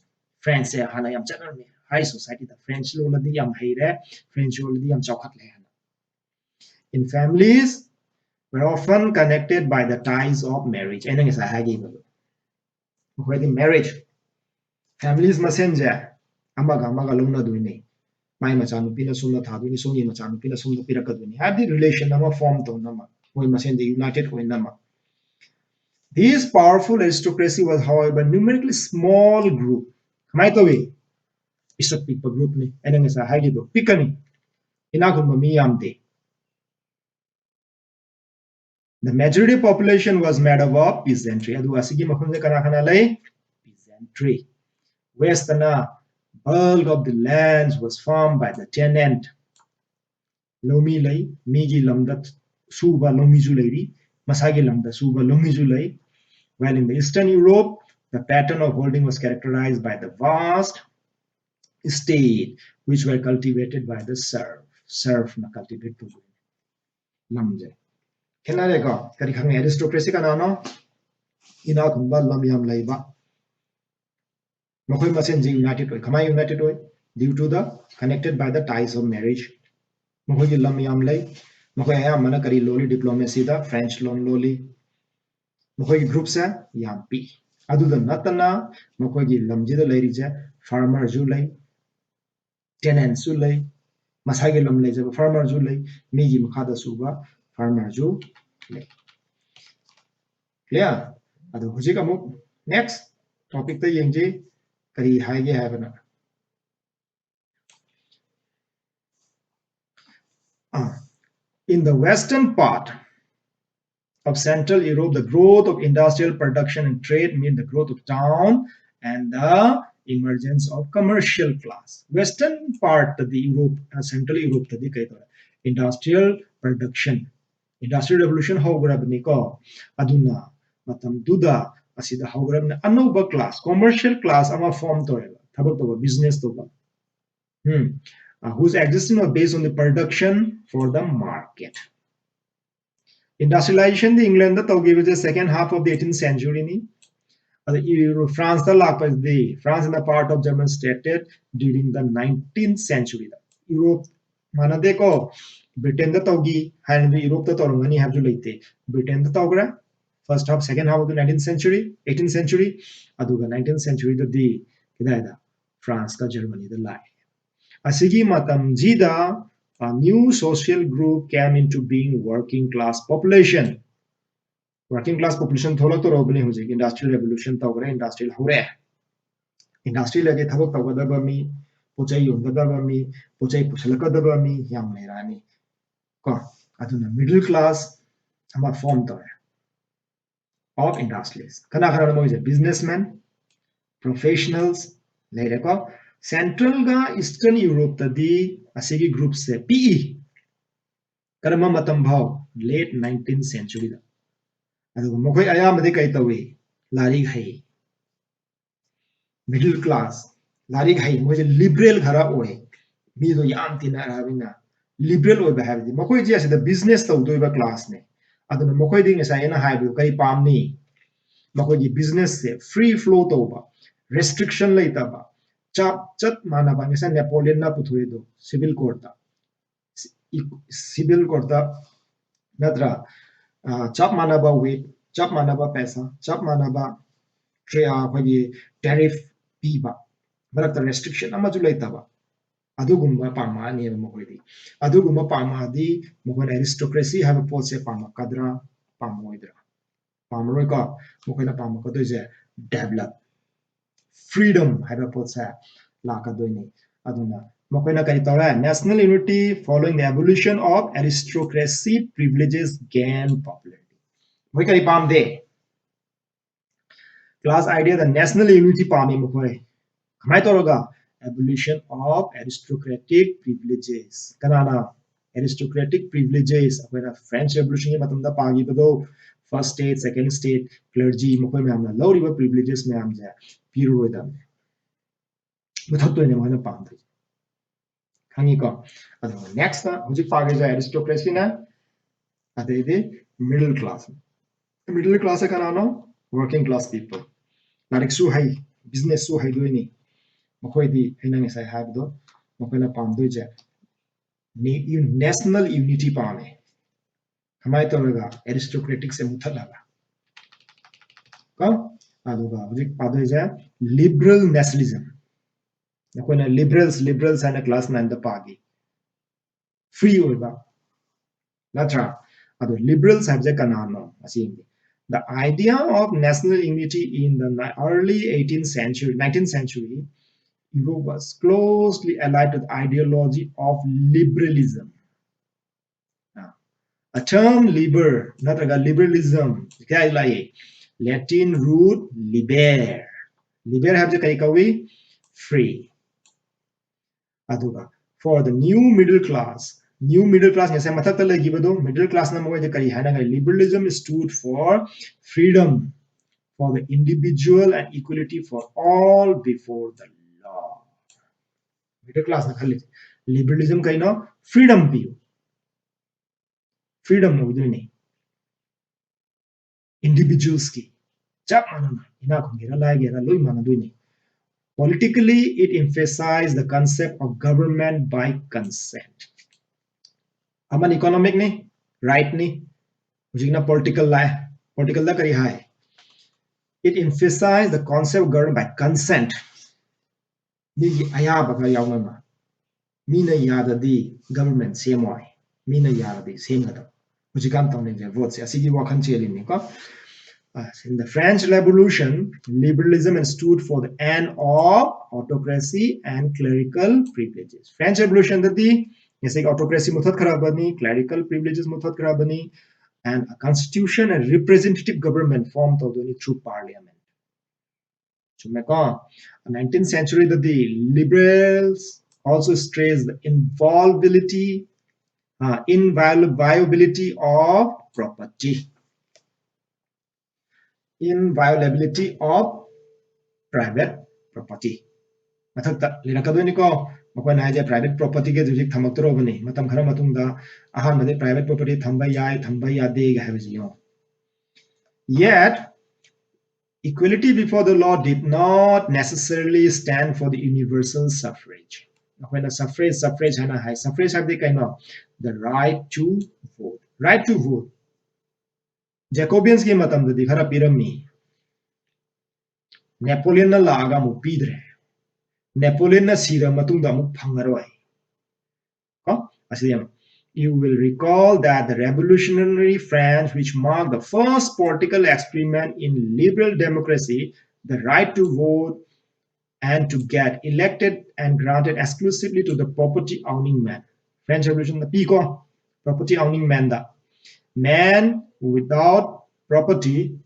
French ꯁꯦ ꯍꯥꯟꯅ ꯌꯥꯝ ꯆꯠꯅꯔꯝꯃꯤ꯫ High society ꯗ French ꯂꯣꯜꯂꯗꯤ ꯌꯥꯝ ꯍꯩꯔꯦ, French ꯂꯣꯜꯂꯗꯤ ꯌꯥꯝ ꯆꯥꯎꯈꯠꯂꯦ ꯍꯥꯏꯅ꯫ In families were often connected by the ties of marriage. ꯑꯩꯅ ꯉꯁꯥꯏ ꯍꯥꯏꯈꯤꯕꯗꯣ꯫ ꯃꯈꯣꯏꯗꯤ marriage, families ꯃꯁꯦꯟꯁꯦ ꯑꯃꯒ ꯑꯃꯒ ꯂꯧꯅꯗꯣꯏꯅꯤ꯫ ꯃꯥꯏ ꯃꯆꯥꯅꯨꯄꯤꯅ ꯁꯣꯝꯗ ꯊꯥꯗꯣꯏꯅꯤ, ꯁꯣꯝꯒꯤ ꯃꯆꯥꯅꯨꯄꯤꯅ ꯁꯣꯝꯗ ꯄꯤꯔꯛꯀꯗꯣꯏꯅꯤ꯫ ꯍꯥꯏꯕꯗꯤ relation ꯑꯃ form ꯇꯧꯅꯕ, ꯃꯣꯏ ꯃꯁꯦꯟꯗꯤ united ꯑꯣꯏꯅꯕ꯫ This powerful aristocracy was, however, numerically small group. ꯀꯃꯥꯏꯅ ꯇꯧꯏ? ꯄꯤꯁꯛ ꯄꯤꯛꯄ group ꯅꯤ꯫ ꯑꯩꯅ ꯉꯁꯥꯏ ꯍꯥꯏꯈꯤꯕꯗꯣ, ꯄꯤꯛꯀꯅꯤ, ꯏꯅꯥꯛ ꯈꯨꯟꯕ ꯃꯤ ꯌꯥꯝꯗꯦ꯫ The majority population was made up of peasantry. ꯑꯗꯨꯒ ꯑꯁꯤꯒꯤ ꯃꯐꯝꯗ ꯀꯅꯥ ꯀꯅꯥ ꯂꯩ? Peasantry. West ꯇꯅ bulk of the lands was farmed by the tenant. ꯂꯧꯃꯤ ꯂꯩ, ꯃꯤꯒꯤ ꯂꯝꯗ ꯁꯨꯕ ꯂꯧꯃꯤꯁꯨ ꯂꯩꯔꯤ, ꯃꯁꯥꯒꯤ ꯂꯝꯗ ꯁꯨꯕ ꯂꯧꯃꯤꯁꯨ ꯂꯩ. While in the Eastern Europe, the pattern of holding was characterized by the vast estate which were cultivated by the serf. Serfꯅ cultivate ꯇꯧꯕ ꯂꯝꯁꯦ ꯈꯦꯠꯅꯔꯦꯀꯣ. ꯀꯔꯤ ꯈꯪꯉꯦ? Aristocracy ꯀꯅꯥꯅꯣ? ꯏꯅꯥꯛ ꯈꯨꯟꯕ, ꯂꯝ ꯌꯥꯝ ꯂꯩꯕ. ꯃꯈꯣꯏ ꯃꯁꯦꯟꯁꯤ united ꯑꯣꯏ꯫ ꯀꯃꯥꯏꯅ united ꯑꯣꯏ? Due to the connected by the ties of marriage. ꯃꯈꯣꯏꯒꯤ ꯂꯝ ꯌꯥꯝ ꯂꯩ꯫ ꯃꯈꯣꯏ ꯑꯌꯥꯝꯕꯅ ꯀꯔꯤ ꯂꯣꯜꯂꯤ? Diplomacyꯗ French ꯂꯣꯟ ꯂꯣꯜꯂꯤ꯫ ꯃꯈꯣꯏꯒꯤ groupꯁꯦ ꯌꯥꯝ ꯄꯤꯛꯏ꯫ ꯑꯗꯨꯗ ꯅꯠꯇꯅ ꯃꯈꯣꯏꯒꯤ ꯂꯝꯁꯤꯗ ꯂꯩꯔꯤꯁꯦ farmerꯁꯨ ꯂꯩ, tenantꯁꯨ ꯂꯩ, ꯃꯁꯥꯒꯤ ꯂꯝ ꯂꯩꯖꯕ farmerꯁꯨ ꯂꯩ, ꯃꯤꯒꯤ ꯃꯈꯥꯗ ꯁꯨꯕ farmerꯁꯨ ꯂꯩ꯫ Clear? ꯑꯗꯣ ꯍꯧꯖꯤꯛ ꯑꯃꯨꯛ next topicꯇ ꯌꯦꯡꯁꯤ, ꯀꯔꯤ ꯍꯥꯏꯒꯦ ꯍꯥꯏꯕꯅ꯫ ꯑꯥ, in the western part of Central Europe, the growth of industrial production and trade mean the growth of town and the emergence of commercial class. Western partꯇꯗꯤ, Europe, Central Europeꯇꯗꯤ ꯀꯩ ꯇꯧꯔꯦ? Industrial production, industrial revolution ꯍꯧꯈ꯭ꯔꯕꯅꯤꯀꯣ꯫ ꯑꯗꯨꯅ ꯃꯇꯝꯗꯨꯗ ꯑꯁꯤꯗ ꯍꯧꯈ꯭ꯔꯕꯅꯤ ꯑꯅꯧꯕ class, commercial class ꯑꯃ form ꯇꯧꯋꯦꯕ, ꯊꯕꯛ ꯇꯧꯕ, business ꯇꯧꯕ, ꯎꯝ, uh, whose existence was based on the production for the market. Industrializationꯗꯤ Englandꯗ ꯇꯧꯈꯤꯕꯁꯦ second half of the eighteenth centuryꯅꯤ꯫ ꯑꯗ Franceꯇ ꯂꯥꯛꯄꯗꯤ, France in the part of German stated during the nineteenth centuryꯗ꯫ Europe ꯃꯥꯟꯅꯗꯦꯀꯣ, Britainꯗ ꯇꯧꯈꯤ ꯍꯥꯏꯔꯗꯤ Europeꯇ ꯇꯧꯔꯝꯒꯅꯤ ꯍꯥꯏꯕꯁꯨ ꯂꯩꯇꯦ꯫ Britainꯗ ꯇꯧꯈ꯭ꯔꯦ, first half, second half of the nineteenth century, eighteenth century, ꯑꯗꯨꯒ nineteenth centuryꯗꯗꯤ ꯀꯗꯥꯏꯗ? Franceꯀ Germanyꯗ ꯂꯥꯛꯑꯦ꯫ ꯑꯁꯤꯒꯤ ꯃꯇꯝꯁꯤꯗ a new social group came into being, working class population. Working class population ꯊꯣꯛꯂꯛꯇꯧꯔꯕꯅꯤ ꯍꯧꯖꯤꯛ, industrial revolution ꯇꯧꯈ꯭ꯔꯦ, industrial ꯍꯧꯔꯛꯑꯦ꯫ Industrialꯗꯗꯤ ꯊꯕꯛ ꯇꯧꯒꯗꯕ ꯃꯤ, ꯄꯣꯠ ꯆꯩ ꯌꯣꯟꯒꯗꯕ ꯃꯤ, ꯄꯣꯠ ꯆꯩ ꯄꯨꯁꯜꯂꯛꯀꯗꯕ ꯃꯤ ꯌꯥꯝ ꯂꯩꯔꯛꯑꯅꯤ ꯀꯣ꯫ ꯑꯗꯨꯅ middle class ꯑꯃ form ꯇꯧꯔꯦ of industrialists. ꯀꯅꯥ ꯀꯅꯥꯅꯣ ꯃꯣꯏꯁꯦ? Businessmen, professionals, ꯂꯩꯔꯦꯀꯣ꯫ Central ꯒ Eastern Europe ꯇꯗꯤ ꯑꯁꯤꯒꯤ group ꯁꯦ ꯄꯤꯛꯏ꯫ ꯀꯔꯝꯕ ꯃꯇꯝ ꯐꯥꯎ? Late nineteenth century ꯗ꯫ ꯑꯗꯨꯒ ꯃꯈꯣꯏ ꯑꯌꯥꯝꯕꯗꯤ ꯀꯩ ꯇꯧꯏ? ꯂꯥꯏꯔꯤꯛ ꯍꯩ꯫ Middle class, ꯂꯥꯏꯔꯤꯛ ꯍꯩ, ꯃꯣꯏꯁꯦ liberal ꯈꯔ ꯑꯣꯏ꯫ ꯃꯤꯗꯣ ꯌꯥꯝ ꯇꯤꯟꯅꯔꯕꯅꯤꯅ liberal ꯑꯣꯏꯕ ꯍꯥꯏꯕꯗꯤ ꯃꯈꯣꯏꯁꯦ ꯑꯁꯤꯗ business ꯇꯧꯗꯣꯏꯕ class ꯅꯦ꯫ ꯑꯗꯨꯅ ꯃꯈꯣꯏꯗꯤ ꯉꯁꯥꯏ ꯑꯩꯅ ꯍꯥꯏꯕꯗꯨ ꯀꯔꯤ ꯄꯥꯝꯅꯤ? ꯃꯈꯣꯏꯒꯤ business ꯁꯦ free flow ꯇꯧꯕ, restriction ꯂꯩꯇꯕ, ꯆꯞ ꯆꯞ ꯃꯥꯟꯅꯕ, ꯉꯁꯥꯏ Napoleon ꯅ ꯄꯨꯊꯣꯛꯏꯗꯣ civil code ꯇ꯫ Civil code ꯇ ꯅꯠꯇ꯭ꯔꯥ? ꯑ, ꯆꯞ ꯃꯥꯟꯅꯕ weight, ꯆꯞ ꯃꯥꯟꯅꯕ ꯄꯩꯁꯥ, ꯆꯞ ꯃꯥꯟꯅꯕ ꯇ꯭ꯔꯦ-, ꯑ, ꯑꯩꯈꯣꯏꯒꯤ tariff ꯄꯤꯕ, ꯃꯔꯛꯇ restriction ꯑꯃꯁꯨ ꯂꯩꯇꯕ, ꯑꯗꯨꯒꯨꯝꯕ ꯄꯥꯝꯃꯛꯑꯅꯦꯕ ꯃꯈꯣꯏꯗꯤ꯫ ꯑꯗꯨꯒꯨꯝꯕ ꯄꯥꯝꯃꯛꯑꯗꯤ ꯃꯈꯣꯏꯅ aristocracy ꯍꯥꯏꯕ ꯄꯣꯠꯁꯦ ꯄꯥꯝꯃꯛꯀꯗ꯭ꯔꯥ, ꯄꯥꯝꯃꯛꯑꯣꯏꯗ꯭ꯔꯥ? ꯄꯥꯝꯃꯔꯣꯏꯀꯣ꯫ ꯃꯈꯣꯏꯅ ꯄꯥꯝꯃꯛꯀꯗꯣꯏꯁꯦ develop, freedom ꯍꯥꯏꯕ ꯄꯣꯠꯁꯦ ꯂꯥꯛꯀꯗꯣꯏꯅꯤ꯫ ꯑꯗꯨꯅ ꯃꯈꯣꯏꯅ ꯀꯔꯤ ꯇꯧꯔꯦ? National unity following the abolition of aristocracy privileges gain popularity. ꯃꯣꯏ ꯀꯔꯤ ꯄꯥꯝꯗꯦ? Class idea ꯗ national unity ꯄꯥꯝꯃꯤ ꯃꯈꯣꯏ꯫ ꯀꯃꯥꯏꯅ ꯇꯧꯔꯒ? Abolition of aristocratic privileges. ꯀꯅꯥꯅ? Aristocratic privileges ꯑꯩꯈꯣꯏꯅ French Revolution ꯒꯤ ꯃꯇꯝꯗ ꯄꯥꯈꯤꯕꯗꯣ, first state, second state, clergy, ꯃꯈꯣꯏ ꯃꯌꯥꯝꯅ ꯂꯧꯔꯤꯕ privileges ꯃꯌꯥꯝꯁꯦ ꯄꯤꯔꯔꯣꯏꯗꯕꯅꯤ, ꯃꯨꯊꯠꯇꯣꯏꯅꯦ ꯃꯣꯏꯅ ꯄꯥꯝꯗꯣꯏꯁꯦ꯫ ꯈꯪꯉꯤꯀꯣ? ꯑꯗꯨꯒ next ꯍꯧꯖꯤꯛ ꯄꯥꯈ꯭ꯔꯤꯁꯦ aristocracy ꯅ, ꯑꯗꯩꯗꯤ middle class꯫ Middle class ꯁꯦ ꯀꯅꯥꯅꯣ? Working class people꯫ ꯂꯥꯏꯔꯤꯛꯁꯨ ꯍꯩ, business ꯁꯨ ꯍꯩꯗꯣꯏꯅꯤ꯫ ꯃꯈꯣꯏꯗꯤ ꯑꯩꯅ ꯉꯁꯥꯏ ꯍꯥꯏꯕꯗꯣ, ꯃꯈꯣꯏꯅ ꯄꯥꯝꯗꯣꯏꯁꯦ national unity ꯄꯥꯝꯃꯦ꯫ ꯀꯃꯥꯏꯅ ꯇꯧꯔꯒ? Aristocratic ꯁꯦ ꯃꯨꯊꯠꯂꯒ ꯀꯣ꯫ ꯑꯗꯨꯒ ꯍꯧꯖꯤꯛ ꯄꯥꯗꯣꯏꯁꯦ liberal nationalism꯫ ꯑꯩꯈꯣꯏꯅ liberals, liberals ꯍꯥꯏꯅ class nine ꯗ ꯄꯥꯈꯤ, free ꯑꯣꯏꯕ, ꯅꯠꯇ꯭ꯔꯥ? ꯑꯗꯣ liberals ꯍꯥꯏꯕꯁꯦ ꯀꯅꯥꯅꯣ? ꯑꯁꯤ ꯌꯦꯡꯒꯦ꯫ The idea of national unity in the ni-, early eighteenth century, nineteenth century Europe was closely allied to the ideology of liberalism. ꯑ, a term liber ꯅꯠꯇ꯭ꯔꯒ liberalism ꯀꯥꯏ ꯂꯥꯛꯏ? Latin root liber꯫ Liber ꯍꯥꯏꯕꯁꯦ ꯀꯔꯤ ꯀꯧꯏ? free. ꯑꯗꯨꯒ for the new middle class, new middle class ꯉꯁꯥꯏ ꯃꯊꯛꯇ ꯂꯩꯈꯤꯕꯗꯣ, middle class ꯅ ꯃꯣꯏꯗ ꯀꯔꯤ ꯍꯥꯏꯅꯈ꯭ꯔꯦ? Liberalism stood for freedom for the individual and equality for all before the law. Middle class ꯅ ꯈꯜꯂꯤꯁꯦ liberalism ꯀꯩꯅꯣ? Freedom ꯄꯤꯌꯨ, freedom ꯑꯣꯏꯗꯣꯏꯅꯦ individuals ꯀꯤ, ꯆꯞ ꯃꯥꯟꯅꯅ ꯏꯅꯥꯛ ꯈꯨꯟꯒꯦꯔꯥ ꯂꯥꯏꯒꯦꯔꯥ ꯂꯣꯏ ꯃꯥꯟꯅꯗꯣꯏꯅꯦ꯫ Politically, it emphasized the concept of government by consent. ꯑꯃꯅ economic ꯅꯤ, right ꯅꯤ, ꯍꯧꯖꯤꯛꯅ political ꯂꯥꯛꯑꯦ꯫ Political ꯗ ꯀꯔꯤ ꯍꯥꯏ? It emphasized the concept of government by consent. ꯃꯤꯒꯤ ꯑꯌꯥꯕ ꯈꯔ ꯌꯥꯎꯅꯅ, ꯃꯤꯅ ꯌꯥꯗꯗꯤ government ꯁꯦꯝꯃꯣꯏ, ꯃꯤꯅ ꯌꯥꯔꯗꯤ ꯁꯦꯝꯒꯗꯕ꯫ ꯍꯧꯖꯤꯛꯀꯥꯟ ꯇꯧꯅꯔꯤꯕ vote ꯁꯦ ꯑꯁꯤꯒꯤ ꯋꯥꯈꯜ ꯆꯦꯜꯂꯤꯅꯤꯀꯣ꯫ ꯑ, in the French Revolution, liberalism and stood for the end of autocracy and clerical privileges. French Revolution ꯗꯗꯤ ꯉꯁꯥꯏꯒꯤ autocracy ꯃꯨꯊꯠꯈ꯭ꯔꯕꯅꯤ, clerical privileges ꯃꯨꯊꯠꯈ꯭ꯔꯕꯅꯤ, and a constitution and representative government form ꯇꯧꯗꯣꯏꯅꯤ through parliament. ꯆꯨꯝꯃꯦꯀꯣ? Nineteenth century ꯗꯗꯤ liberals also stressed the inviolability, uh, inviolability of property. Inviolability of private property. ꯃꯊꯛꯇ ꯂꯩꯔꯛꯀꯗꯣꯏꯅꯤꯀꯣ꯫ ꯃꯈꯣꯏꯅ ꯍꯥꯏꯁꯦ private property ꯒꯤ ꯍꯧꯖꯤꯛ ꯊꯝꯃꯛꯇꯧꯔꯕꯅꯤ꯫ ꯃꯇꯝ ꯈꯔ ꯃꯇꯨꯡꯗ ꯑꯍꯥꯟꯕꯗꯤ private property ꯊꯝꯕ ꯌꯥꯏ, ꯊꯝꯕ ꯌꯥꯗꯦꯒ ꯍꯥꯏꯕꯁꯤ ꯌꯦꯡꯉꯣ꯫ Yet, equality before the law did not necessarily stand for the universal suffrage. ꯑꯩꯈꯣꯏꯅ suffrage, suffrage ꯍꯥꯏꯅ ꯍꯥꯏ꯫ Suffrage ꯍꯥꯏꯕꯗꯤ ꯀꯩꯅꯣ? The right to vote. Right to vote. Jacobeans ꯀꯤ ꯃꯇꯝꯗꯗꯤ ꯈꯔ ꯄꯤꯔꯝꯃꯤ꯫ Napoleon ꯅ ꯂꯥꯛꯑꯒ ꯑꯃꯨꯛ ꯄꯤꯗ꯭ꯔꯦ꯫ Napoleon ꯅ ꯁꯤꯔ ꯃꯇꯨꯡꯗ ꯑꯃꯨꯛ ꯐꯪꯉꯔꯣꯏ꯫ ꯀꯣ? ꯑꯁꯤꯗ ꯌꯦꯡꯉꯣ꯫ You will recall that the revolutionary France, which marked the first political experiment in liberal democracy, the right to vote and to get elected and granted exclusively to the property owning man. French Revolution the ꯄꯤꯀꯣ, property owning man the. Man without property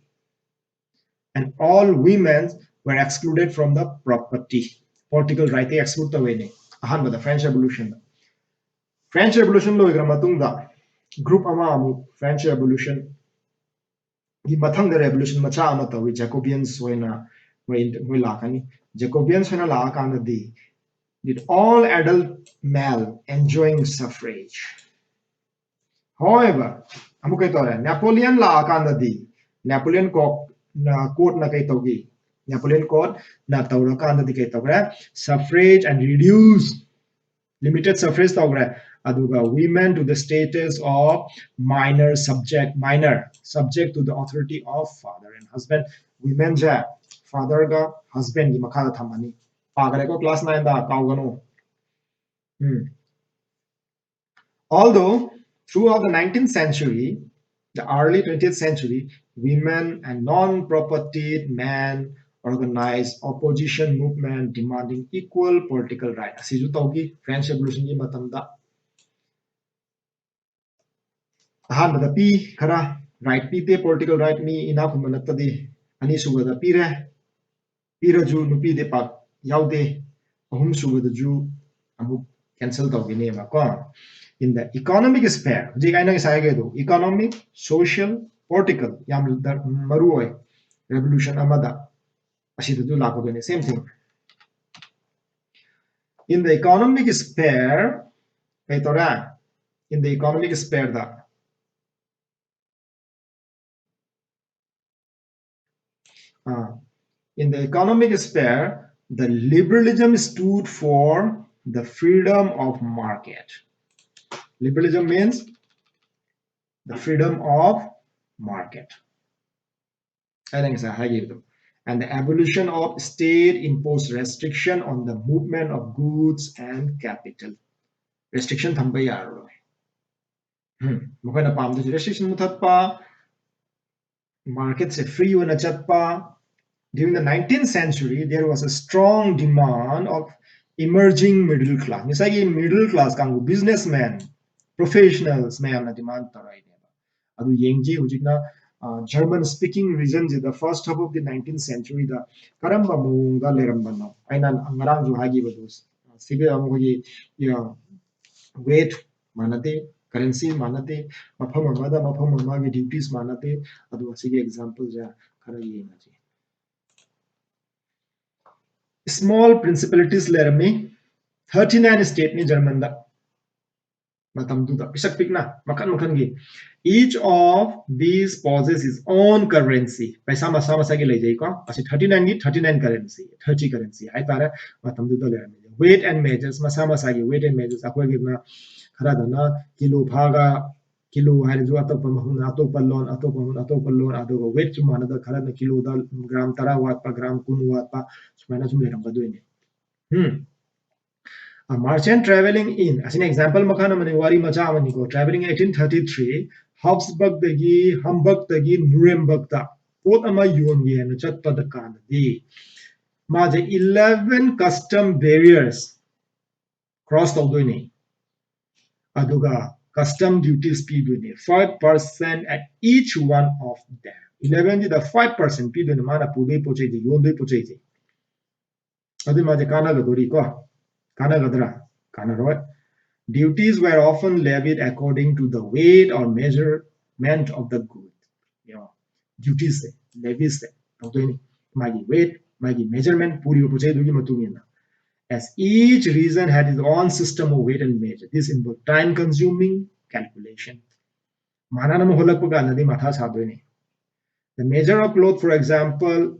and all women were excluded from the property. political right exclude ꯇꯧꯋꯦꯅꯦ꯫ ꯑꯍꯥꯟꯕꯗ French Revolution ꯗ꯫ French Revolution ꯂꯣꯏꯈ꯭ꯔ ꯃꯇꯨꯡꯗ group ꯑꯃ ꯑꯃꯨꯛ French Revolution ꯒꯤ ꯃꯊꯪꯗ revolution ꯃꯆꯥ ꯑꯃ ꯇꯧꯏ꯫ Jacobeans ꯍꯣꯏꯅ ꯃꯣꯏ ꯃꯣꯏ ꯂꯥꯛꯀꯅꯤ꯫ Jacobeans ꯍꯣꯏꯅ ꯂꯥꯛꯑꯀꯥꯟꯗꯗꯤ, with all adult male enjoying suffrage. However, ꯑꯃꯨꯛ ꯀꯩ ꯇꯧꯔꯦ? Napoleon ꯂꯥꯛꯑꯀꯥꯟꯗꯗꯤ, Napoleon Court ꯅ, Court ꯅ ꯀꯩ ꯇꯧꯈꯤ? Napoleon Court ꯅ ꯇꯧꯔꯀꯥꯟꯗꯗꯤ ꯀꯩ ꯇꯧꯈ꯭ꯔꯦ? Suffrage and reduce, limited suffrage ꯇꯧꯈ꯭ꯔꯦ꯫ ꯑꯗꯨꯒ women to the status of minor subject, minor subject to the authority of father and husband. Women say father ꯒ husband ꯒꯤ ꯃꯈꯥꯗ ꯊꯝꯃꯅꯤ꯫ ꯄꯥꯈ꯭ꯔꯦꯀꯣ class nine the, ꯀꯥꯎꯒꯅꯨ꯫ Um. Although throughout the nineteenth century, the early twentieth century, women and non-propertied men organized opposition movement demanding equal political right. ꯑꯁꯤꯁꯨ ꯇꯧꯈꯤ French Revolution ꯒꯤ ꯃꯇꯝꯗ꯫ ꯑꯍꯥꯟꯕꯗ ꯄꯤ ꯈꯔ, right ꯄꯤꯗꯦ, political right ꯃꯤ ꯏꯅꯥꯛ ꯈꯨꯟꯕ ꯅꯠꯇꯗꯤ꯫ ꯑꯅꯤꯁꯨꯕꯗ ꯄꯤꯔꯦ, ꯄꯤꯔꯁꯨ ꯅꯨꯄꯤꯗꯤ ꯄꯥꯛ ꯌꯥꯎꯗꯦ꯫ ꯑꯍꯨꯝꯁꯨꯕꯗꯁꯨ ꯑꯃꯨꯛ cancel ꯇꯧꯈꯤꯅꯦꯕꯀꯣ꯫ In the economic sphere, ꯍꯧꯖꯤꯛ ꯑꯩꯅ ꯉꯁꯥꯏ ꯍꯥꯏꯒꯦꯗꯣ, economic, social, political ꯌꯥꯝ ꯗꯔ-, ꯃꯔꯨ ꯑꯣꯏ revolution ꯑꯃꯗ꯫ ꯑꯁꯤꯗꯁꯨ ꯂꯥꯛꯀꯗꯣꯏꯅꯦ, same thing. In the economic sphere, ꯀꯩ ꯇꯧꯔꯦ? In the economic sphere the, ah, in the economic sphere, the liberalism stood for the freedom of market. Liberalism means the freedom of market. ꯑꯩꯅ ꯉꯁꯥꯏ ꯍꯥꯏꯈꯤꯕꯗꯣ꯫ And the abolition of state imposed restriction on the movement of goods and capital. Restriction ꯊꯝꯕ ꯌꯥꯔꯔꯣꯏ꯫ ꯎꯝ, ꯃꯈꯣꯏꯅ ꯄꯥꯝꯗꯣꯏꯁꯦ restriction ꯃꯨꯊꯠꯄ, market ꯁꯦ free ꯑꯣꯏꯅ ꯆꯠꯄ꯫ During the nineteenth century, there was a strong demand of emerging middle class. ꯉꯁꯥꯏꯒꯤ middle class ꯀꯥꯡꯕꯨ, businessman, professionals ꯃꯌꯥꯝꯅ demand ꯇꯧꯔꯛꯏꯅꯦꯕ꯫ ꯑꯗꯨ ꯌꯦꯡꯁꯤ ꯍꯧꯖꯤꯛꯅ German speaking regionꯁꯤꯗ first half of the nineteenth centuryꯗ ꯀꯔꯝꯕ ꯃꯑꯣꯡꯗ ꯂꯩꯔꯝꯕꯅꯣ? ꯑꯩꯅ ꯉꯔꯥꯡꯁꯨ ꯍꯥꯏꯈꯤꯕꯗꯨ, ꯁꯤꯒ ꯑꯩꯈꯣꯏꯒꯤ weight ꯃꯥꯟꯅꯗꯦ, currency ꯃꯥꯟꯅꯗꯦ, ꯃꯐꯝ ꯑꯃꯗ ꯃꯐꯝ ꯑꯃꯒꯤ duties ꯃꯥꯟꯅꯗꯦ꯫ ꯑꯗꯨ ꯑꯁꯤꯒꯤ exampleꯁꯦ ꯈꯔ ꯌꯦꯡꯉꯁꯤ꯫ Small principalities ꯂꯩꯔꯝꯃꯤ, thirty nine stateꯅꯤ Germanꯗ ꯃꯇꯝꯗꯨꯗ, ꯄꯤꯁꯛ ꯄꯤꯛꯅ ꯃꯈꯜ ꯃꯈꯜꯒꯤ꯫ Each of these possess its own currency, ꯄꯩꯁꯥ ꯃꯁꯥ ꯃꯁꯥꯒꯤ ꯂꯩꯖꯩꯀꯣ꯫ ꯑꯁꯤ thirty nineꯒꯤ thirty nine currency, thirty currency ꯍꯥꯏꯇꯥꯔꯦ꯫ ꯃꯇꯝꯗꯨꯗ ꯂꯩꯔꯝꯃꯤ weight and measures, ꯃꯁꯥ ꯃꯁꯥꯒꯤ weight and measures꯫ ꯑꯩꯈꯣꯏꯒꯤꯅ ꯈꯔꯗꯅ ꯀꯤꯂꯣ ꯐꯥꯒ, ꯀꯤꯂꯣ ꯍꯥꯏꯔꯁꯨ ꯑꯇꯣꯞꯄ ꯃꯐꯝꯗ ꯑꯇꯣꯞꯄ ꯂꯣꯟ, ꯑꯇꯣꯞꯄ ꯃꯐꯝꯗ ꯑꯇꯣꯞꯄ ꯂꯣꯟ, ꯑꯗꯨꯒ weightꯁꯨ ꯃꯥꯟꯅꯗ, ꯈꯔꯅ ꯀꯤꯂꯣꯗ gram ꯇꯔꯥ ꯋꯥꯠꯄ, gram ꯀꯨꯟ ꯋꯥꯠꯄ, ꯁꯨꯃꯥꯏꯅ ꯁꯨꯝ ꯂꯩꯔꯝꯒꯗꯣꯏꯅꯦ꯫ ꯎꯝ꯫ A merchant traveling in, ꯑꯁꯤꯅ example ꯃꯈꯜ ꯑꯃꯅꯤ, ꯋꯥꯔꯤ ꯃꯆꯥ ꯑꯃꯅꯤꯀꯣ꯫ Traveling eighteen thirty three, Habsburgꯗꯒꯤ, Hamburgꯗꯒꯤ Nurembergꯇ ꯄꯣꯠ ꯑꯃ ꯌꯣꯟꯒꯦ ꯍꯥꯏꯅ ꯆꯠꯄꯗ ꯀꯥꯟꯗꯗꯤ ꯃꯥꯁꯦ eleven custom barriers cross ꯇꯧꯗꯣꯏꯅꯤ꯫ ꯑꯗꯨꯒ custom duties ꯄꯤꯗꯣꯏꯅꯤ, five percent at each one of them꯫ elevenꯁꯤꯗ five percent ꯄꯤꯗꯣꯏꯅꯤ ꯃꯥꯅ ꯄꯨꯗꯣꯏ ꯄꯣꯠ ꯆꯩꯁꯦ, ꯌꯣꯟꯗꯣꯏ ꯄꯣꯠ ꯆꯩꯁꯦ꯫ ꯑꯗꯨ ꯃꯥꯁꯦ ꯀꯥꯟꯅꯒꯗꯣꯔꯤꯀꯣ? ꯀꯥꯟꯅꯒꯗ꯭ꯔꯥ? ꯀꯥꯟꯅꯔꯣꯏ꯫ Duties were often levied according to the weight or measurement of the good. ꯌꯦꯡꯉꯣ, dutiesꯁꯦ, leviesꯁꯦ ꯇꯧꯗꯣꯏꯅꯤ ꯃꯥꯒꯤ weight, ꯃꯥꯒꯤ measurement, ꯄꯨꯔꯤꯕ ꯄꯣꯠ ꯆꯩꯗꯨꯒꯤ ꯃꯇꯨꯡ ꯏꯟꯅ꯫ As each region had its own system of weight and measure, this involved time consuming calculation. ꯃꯥꯟꯅꯅ ꯑꯃ ꯍꯣꯜꯂꯛꯄ ꯀꯥꯟꯗꯗꯤ ꯃꯊꯥ ꯁꯥꯗꯣꯏꯅꯤ꯫ The measure of cloth, for example,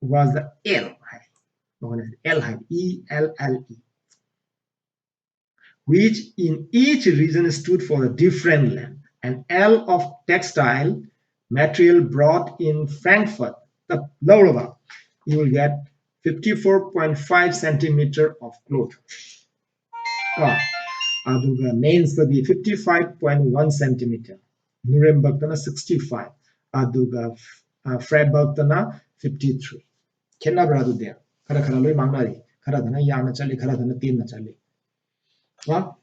was the ell ꯍꯥꯏ, ꯃꯉꯣꯟꯗ ell high, E L L E, which in each region stood for a different length. An ell of textile material brought in Frankfurt ꯇ ꯂꯧꯔꯕ, you will get fifty four point five centimeter of cloth. ꯀꯣ, ꯑꯗꯨꯒ Mainzꯇꯗꯤ fifty five point one centimeter, Nurembergꯇꯅ sixty five, ꯑꯗꯨꯒ Freiburgꯇꯅ fifty three꯫ ꯈꯦꯠꯅꯕ꯭ꯔꯥ? ꯑꯗꯨꯗꯤ ꯈꯔ ꯈꯔ ꯂꯣꯏ ꯃꯥꯡꯅꯔꯤ, ꯈꯔꯗꯅ ꯌꯥꯝꯅ ꯆꯠꯂꯤ, ꯈꯔꯗꯅ ꯇꯦꯟꯅ ꯆꯠꯂꯤ꯫ ꯀꯣ,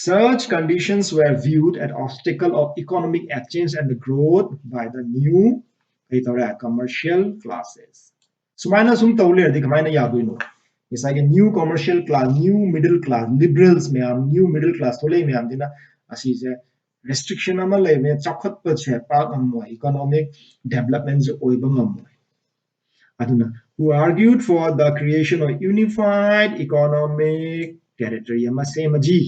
Such conditions were viewed as obstacle of economic exchange and growth by the new, ꯀꯩ ꯇꯧꯔꯦ, commercial classes. ꯁꯨꯃꯥꯏꯅ ꯁꯨꯝ ꯇꯧ ꯂꯩꯔꯗꯤ ꯀꯃꯥꯏꯅ ꯌꯥꯗꯣꯏꯅꯣ? ꯉꯁꯥꯏꯒꯤ new commercial class, new middle class, liberals ꯃꯌꯥꯝ, new middle class ꯊꯣꯛꯂꯛꯏ ꯃꯌꯥꯝꯁꯤꯅ ꯑꯁꯤꯁꯦ restriction ꯑꯃ ꯂꯩꯕꯅꯤꯅ ꯆꯥꯎꯈꯠꯄꯁꯦ ꯄꯥꯛ ꯉꯝꯃꯣꯏ, economic developmentꯁꯦ ꯑꯣꯏꯕ ꯉꯝꯃꯣꯏ꯫ ꯑꯗꯨꯅ who argued for the creation of unified economic territory ꯑꯃ ꯁꯦꯝꯃꯁꯤ,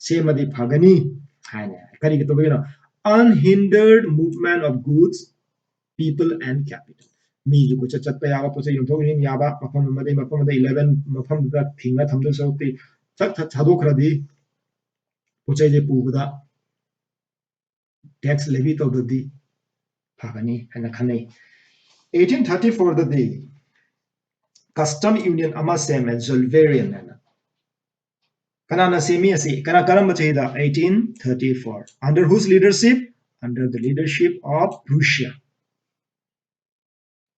ꯁꯦꯝꯃꯗꯤ ꯐꯒꯅꯤ ꯍꯥꯏꯅ꯫ ꯀꯔꯤꯒꯤ ꯇꯧꯕꯒꯤꯅꯣ? Unhindered movement of goods, people and capital. ꯃꯤꯁꯨ ꯀꯣꯏꯆꯠ ꯆꯠꯄ ꯌꯥꯕ, ꯄꯣꯠ ꯆꯩ ꯌꯣꯟꯊꯣꯛ ꯌꯣꯟꯁꯤꯟ ꯌꯥꯕ, ꯃꯐꯝ ꯑꯃꯗꯒꯤ ꯃꯐꯝ ꯑꯃꯗ eleven ꯃꯐꯝꯗꯨꯗ ꯊꯤꯡꯉ ꯊꯝꯗꯣꯏ ꯁꯔꯨꯛꯇꯤ ꯆꯠ ꯊꯠ ꯊꯥꯗꯣꯛꯈ꯭ꯔꯗꯤ ꯄꯣꯠ ꯆꯩꯁꯦ ꯄꯨꯕꯗ tax levy ꯇꯧꯗꯗꯤ ꯐꯒꯅꯤ ꯍꯥꯏꯅ ꯈꯟꯅꯩ꯫ Eighteen thirty fourꯗꯗꯤ custom union ꯑꯃ ꯁꯦꯝꯃꯦ, Zollverein ꯍꯥꯏꯅ꯫ ꯀꯅꯥꯅ ꯁꯦꯝꯃꯤ ꯑꯁꯤ? ꯀꯅꯥ, ꯀꯔꯝꯕ ꯆꯍꯤꯗ? Eighteen thirty four. Under whose leadership? Under the leadership of Prussia.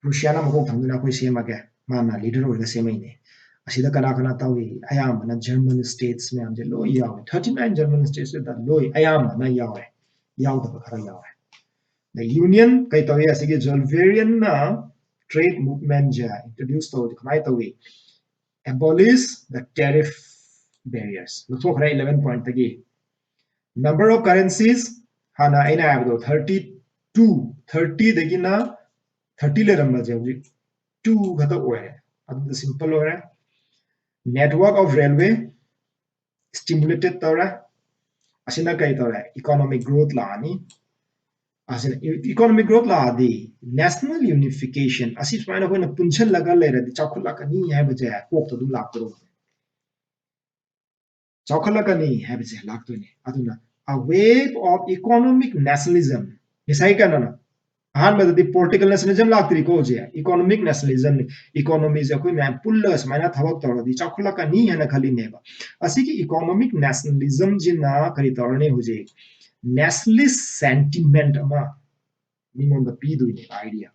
ꯄ꯭ꯔꯨꯁꯤꯌꯥꯅ ꯃꯀꯣꯛ ꯊꯪꯗꯨꯅ ꯑꯩꯈꯣꯏ ꯁꯦꯝꯃꯒꯦ, ꯃꯥꯅ leader ꯑꯣꯏꯔꯒ ꯁꯦꯝꯃꯛꯏꯅꯦ꯫ ꯑꯁꯤꯗ ꯀꯅꯥ ꯀꯅꯥ ꯇꯧꯏ? ꯑꯌꯥꯝꯕꯅ German states ꯃꯌꯥꯝꯁꯦ ꯂꯣꯏ ꯌꯥꯎꯏ꯫ Thirty nine German statesꯇ ꯂꯣꯏ, ꯑꯌꯥꯝꯕꯅ ꯌꯥꯎꯔꯦ, ꯌꯥꯎꯗꯕ ꯈꯔ ꯌꯥꯎꯔꯦ꯫ The union ꯀꯩ ꯇꯧꯏ? ꯑꯁꯤꯒꯤ Zollvereinꯅ trade movementꯁꯦ introduce ꯇꯧꯏ꯫ ꯀꯃꯥꯏꯅ ꯇꯧꯏ? Abolish the tariff barriers. ꯂꯧꯊꯣꯛꯈ꯭ꯔꯦ eleven pointꯇꯒꯤ꯫ Number of currencies, ꯍꯥꯟꯅ ꯑꯩꯅ ꯍꯥꯏꯕꯗꯣ thirty two, thirtyꯗꯒꯤꯅ thirty ꯂꯩꯔꯝꯕꯁꯦ ꯍꯧꯖꯤꯛ two ꯈꯛꯇ ꯑꯣꯏꯔꯦ꯫ ꯑꯗꯨꯗ simple ꯑꯣꯏꯔꯦ꯫ Network of railway stimulated ꯇꯧꯔꯦ꯫ ꯑꯁꯤꯅ ꯀꯩ ꯇꯧꯔꯦ? Economic growth ꯂꯥꯛꯑꯅꯤ꯫ ꯑꯁꯤꯅ economic growth ꯂꯥꯛꯑꯗꯤ national unification, ꯑꯁꯤ ꯁꯨꯃꯥꯏꯅ ꯑꯩꯈꯣꯏꯅ ꯄꯨꯟꯁꯤꯜꯂꯒ ꯂꯩꯔꯗꯤ ꯆꯥꯎꯈꯠꯂꯛꯀꯅꯤ ꯍꯥꯏꯕꯁꯦ ꯀꯣꯛꯇ ꯑꯗꯨꯝ ꯂꯥꯛꯇꯧꯔꯕꯅꯦ꯫ ꯆꯥꯎꯈꯠꯂꯛꯀꯅꯤ ꯍꯥꯏꯕꯁꯦ ꯂꯥꯛꯇꯣꯏꯅꯦ꯫ ꯑꯗꯨꯅ a wave of economic nationalism, ꯉꯁꯥꯏ ꯀꯩꯅꯣꯅ ꯑꯍꯥꯟꯕꯗꯗꯤ political nationalism ꯂꯥꯛꯇ꯭ꯔꯤꯀꯣ ꯍꯧꯖꯤꯛ, economic nationalism꯫ Economyꯁꯦ ꯑꯩꯈꯣꯏ ꯃꯌꯥꯝ ꯄꯨꯜꯂꯒ ꯁꯨꯃꯥꯏꯅ ꯊꯕꯛ ꯇꯧꯔꯗꯤ ꯆꯥꯎꯈꯠꯂꯛꯀꯅꯤ ꯍꯥꯏꯅ ꯈꯜꯂꯤꯅꯦꯕ꯫ ꯑꯁꯤꯒꯤ economic nationalismꯁꯤꯅ ꯀꯔꯤ ꯇꯧꯔꯅꯤ? ꯍꯧꯖꯤꯛ nationalist sentiment ꯑꯃ ꯃꯤꯉꯣꯟꯗ ꯄꯤꯗꯣꯏꯅꯦꯕ, idea꯫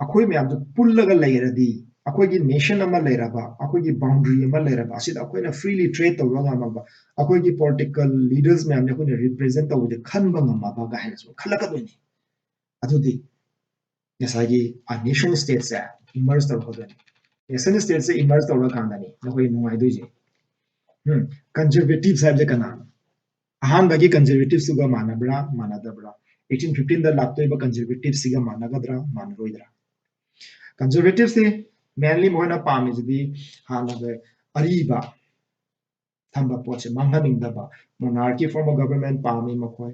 ꯑꯩꯈꯣꯏ ꯃꯌꯥꯝꯗꯣ ꯄꯨꯜꯂꯒ ꯂꯩꯔꯗꯤ ꯑꯩꯈꯣꯏꯒꯤ nation ꯑꯃ ꯂꯩꯔꯕ, ꯑꯩꯈꯣꯏꯒꯤ boundary ꯑꯃ ꯂꯩꯔꯕ, ꯑꯁꯤꯗ ꯑꯩꯈꯣꯏꯅ freely trade ꯇꯧꯕ ꯉꯝꯃꯕ, ꯑꯩꯈꯣꯏꯒꯤ political leaders ꯃꯌꯥꯝꯁꯦ ꯑꯩꯈꯣꯏꯅ represent ꯇꯧꯕꯗ ꯈꯟꯕ ꯉꯝꯃꯕ ꯀꯥꯏꯅ ꯁꯨꯝ ꯈꯜꯂꯛꯀꯗꯣꯏꯅꯤ꯫ ꯑꯗꯨꯗꯤ ꯉꯁꯥꯏꯒꯤ a nation stateꯁꯦ emerge ꯇꯧꯔꯛꯀꯗꯣꯏꯅꯤ꯫ Nation stateꯁꯦ emerge ꯇꯧꯔꯀꯥꯟꯗꯅꯤ ꯅꯈꯣꯏ ꯅꯨꯡꯉꯥꯏꯗꯣꯏꯁꯦ꯫ ꯎꯝ, conservatives ꯍꯥꯏꯕꯁꯦ ꯀꯅꯥꯅꯣ? ꯑꯍꯥꯟꯕꯒꯤ conservativesꯇꯨꯒ ꯃꯥꯟꯅꯕ꯭ꯔꯥ, ꯃꯥꯟꯅꯗꯕ꯭ꯔꯥ? Eighteen fifteenꯗ ꯂꯥꯛꯇꯣꯏꯕ conservativesꯁꯤꯒ ꯃꯥꯟꯅꯒꯗ꯭ꯔꯥ, ꯃꯥꯟꯅꯔꯣꯏꯗ꯭ꯔꯥ? Conservativesꯁꯤ mainly ꯃꯈꯣꯏꯅ ꯄꯥꯝꯃꯤꯁꯤꯗꯤ ꯍꯥꯟꯅꯒ ꯑꯔꯤꯕ ꯊꯝꯕ ꯄꯣꯠꯁꯦ ꯃꯥꯡꯍꯟꯅꯤꯡꯗꯕ, monarchy form of government ꯄꯥꯝꯃꯤ ꯃꯈꯣꯏ꯫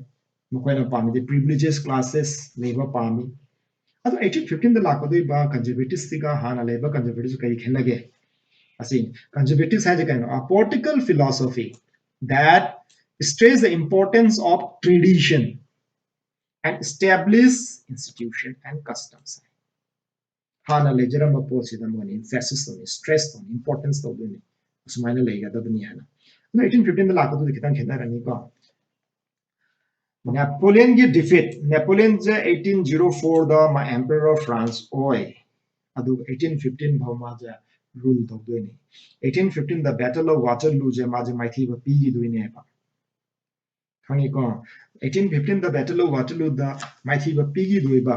ꯃꯈꯣꯏꯅ ꯄꯥꯝꯃꯤꯗꯤ privileged classes ꯂꯩꯕ ꯄꯥꯝꯃꯤ꯫ ꯑꯗꯣ eighteen fifteenꯗ ꯂꯥꯛꯀꯗꯣꯏꯕ conservativesꯁꯤꯒ ꯍꯥꯟꯅ ꯂꯩꯕ conservativesꯁꯤ ꯀꯔꯤ ꯈꯦꯠꯅꯒꯦ? ꯑꯁꯤ conservatives ꯍꯥꯏꯁꯦ ꯀꯩꯅꯣ? A political philosophy that stress the importance of tradition and established institution and customs. ꯍꯥꯟꯅ ꯂꯩꯖꯔꯝꯕ ꯄꯣꯠꯁꯤꯗ ꯃꯣꯏꯅ emphasis ꯇꯧꯅꯤ, stress ꯇꯧꯅꯤ, importance ꯇꯧꯗꯣꯏꯅꯤ, ꯑꯁꯨꯃꯥꯏꯅ ꯂꯩꯒꯗꯕꯅꯤ ꯍꯥꯏꯅ꯫ ꯑꯗꯣ eighteen fifteenꯗ ꯂꯥꯛꯄꯗꯨꯗꯤ ꯈꯤꯇꯪ ꯈꯦꯠꯅꯔꯅꯤꯀꯣ꯫ Napoleonꯒꯤ defeat, Napoleonꯁꯦ eighteen zero fourꯗ ꯃꯥ emperor of France ꯑꯣꯏ, ꯑꯗꯨꯒ eighteen fifteen ꯐꯥꯎ ꯃꯥꯁꯦ rule ꯇꯧꯗꯣꯏꯅꯤ꯫ Eighteen fifteenꯗ battle of Waterlooꯁꯦ ꯃꯥꯁꯦ ꯃꯥꯏꯊꯤꯕ ꯄꯤꯈꯤꯗꯣꯏꯅꯦꯕ꯫ ꯈꯪꯉꯤꯀꯣ? Eighteen fifteenꯗ battle of Waterlooꯗ ꯃꯥꯏꯊꯤꯕ ꯄꯤꯈꯤꯗꯣꯏꯕ꯫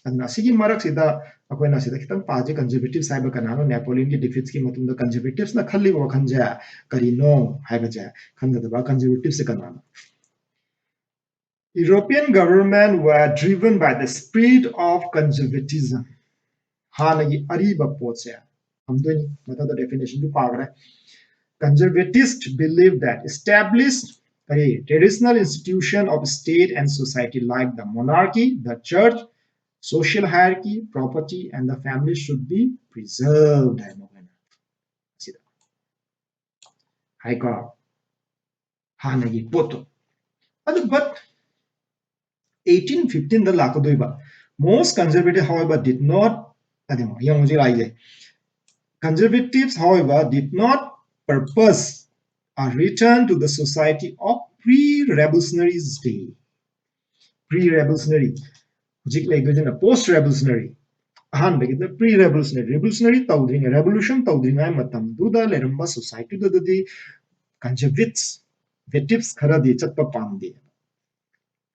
ꯑꯗꯨꯅ ꯑꯁꯤꯒꯤ ꯃꯔꯛꯁꯤꯗ ꯑꯩꯈꯣꯏꯅ ꯁꯤꯗ ꯈꯤꯇꯪ ꯄꯥꯁꯦ, conservatives ꯍꯥꯏꯕ ꯀꯅꯥꯅꯣ? Napoleonꯒꯤ defeatꯀꯤ ꯃꯇꯨꯡꯗ conservativesꯅ ꯈꯜꯂꯤꯕ ꯋꯥꯈꯜꯁꯦ ꯀꯔꯤꯅꯣ ꯍꯥꯏꯕꯁꯦ ꯈꯟꯒꯗꯕ꯫ Conservativesꯁꯦ ꯀꯅꯥꯅꯣ? European government were driven by the spirit of conservatism. ꯍꯥꯟꯅꯒꯤ ꯑꯔꯤꯕ ꯄꯣꯠꯁꯦ ꯊꯝꯗꯣꯏꯅꯤ꯫ ꯃꯊꯛꯇ definitionꯗꯨ ꯄꯥꯈ꯭ꯔꯦ꯫ Conservatives believe that established, ꯀꯔꯤ, traditional institution of state and society like the monarchy, the church, social hierarchy, property, and the family should be preserved ꯍꯥꯏ ꯃꯈꯣꯏꯅ꯫ ꯁꯤꯗ ꯍꯥꯏꯀꯣ, ꯍꯥꯟꯅꯒꯤ ꯄꯣꯠꯇꯣ꯫ ꯑꯗꯨ but eighteen fifteenꯗ ꯂꯥꯛꯀꯗꯣꯏꯕ most conservative, however, did not, ꯑꯗꯨ ꯌꯦꯡꯉꯨ ꯍꯧꯖꯤꯛ ꯂꯥꯛꯏꯁꯦ, conservatives, however, did not purpose a return to the society of pre-revolutionary state. Pre-revolutionary, ꯍꯧꯖꯤꯛ ꯂꯩꯗꯣꯏꯁꯤꯅ post revolutionary꯫ ꯑꯍꯥꯟꯕꯒꯤꯗ pre revolutionary, revolutionary ꯇꯧꯗ꯭ꯔꯤꯉꯩ, revolution ꯇꯧꯗ꯭ꯔꯤꯉꯩ ꯃꯇꯝꯗꯨꯗ ꯂꯩꯔꯝꯕ societyꯗꯨꯗꯗꯤ conservatives, conservatives ꯈꯔꯗꯤ ꯆꯠꯄ ꯄꯥꯝꯗꯦ꯫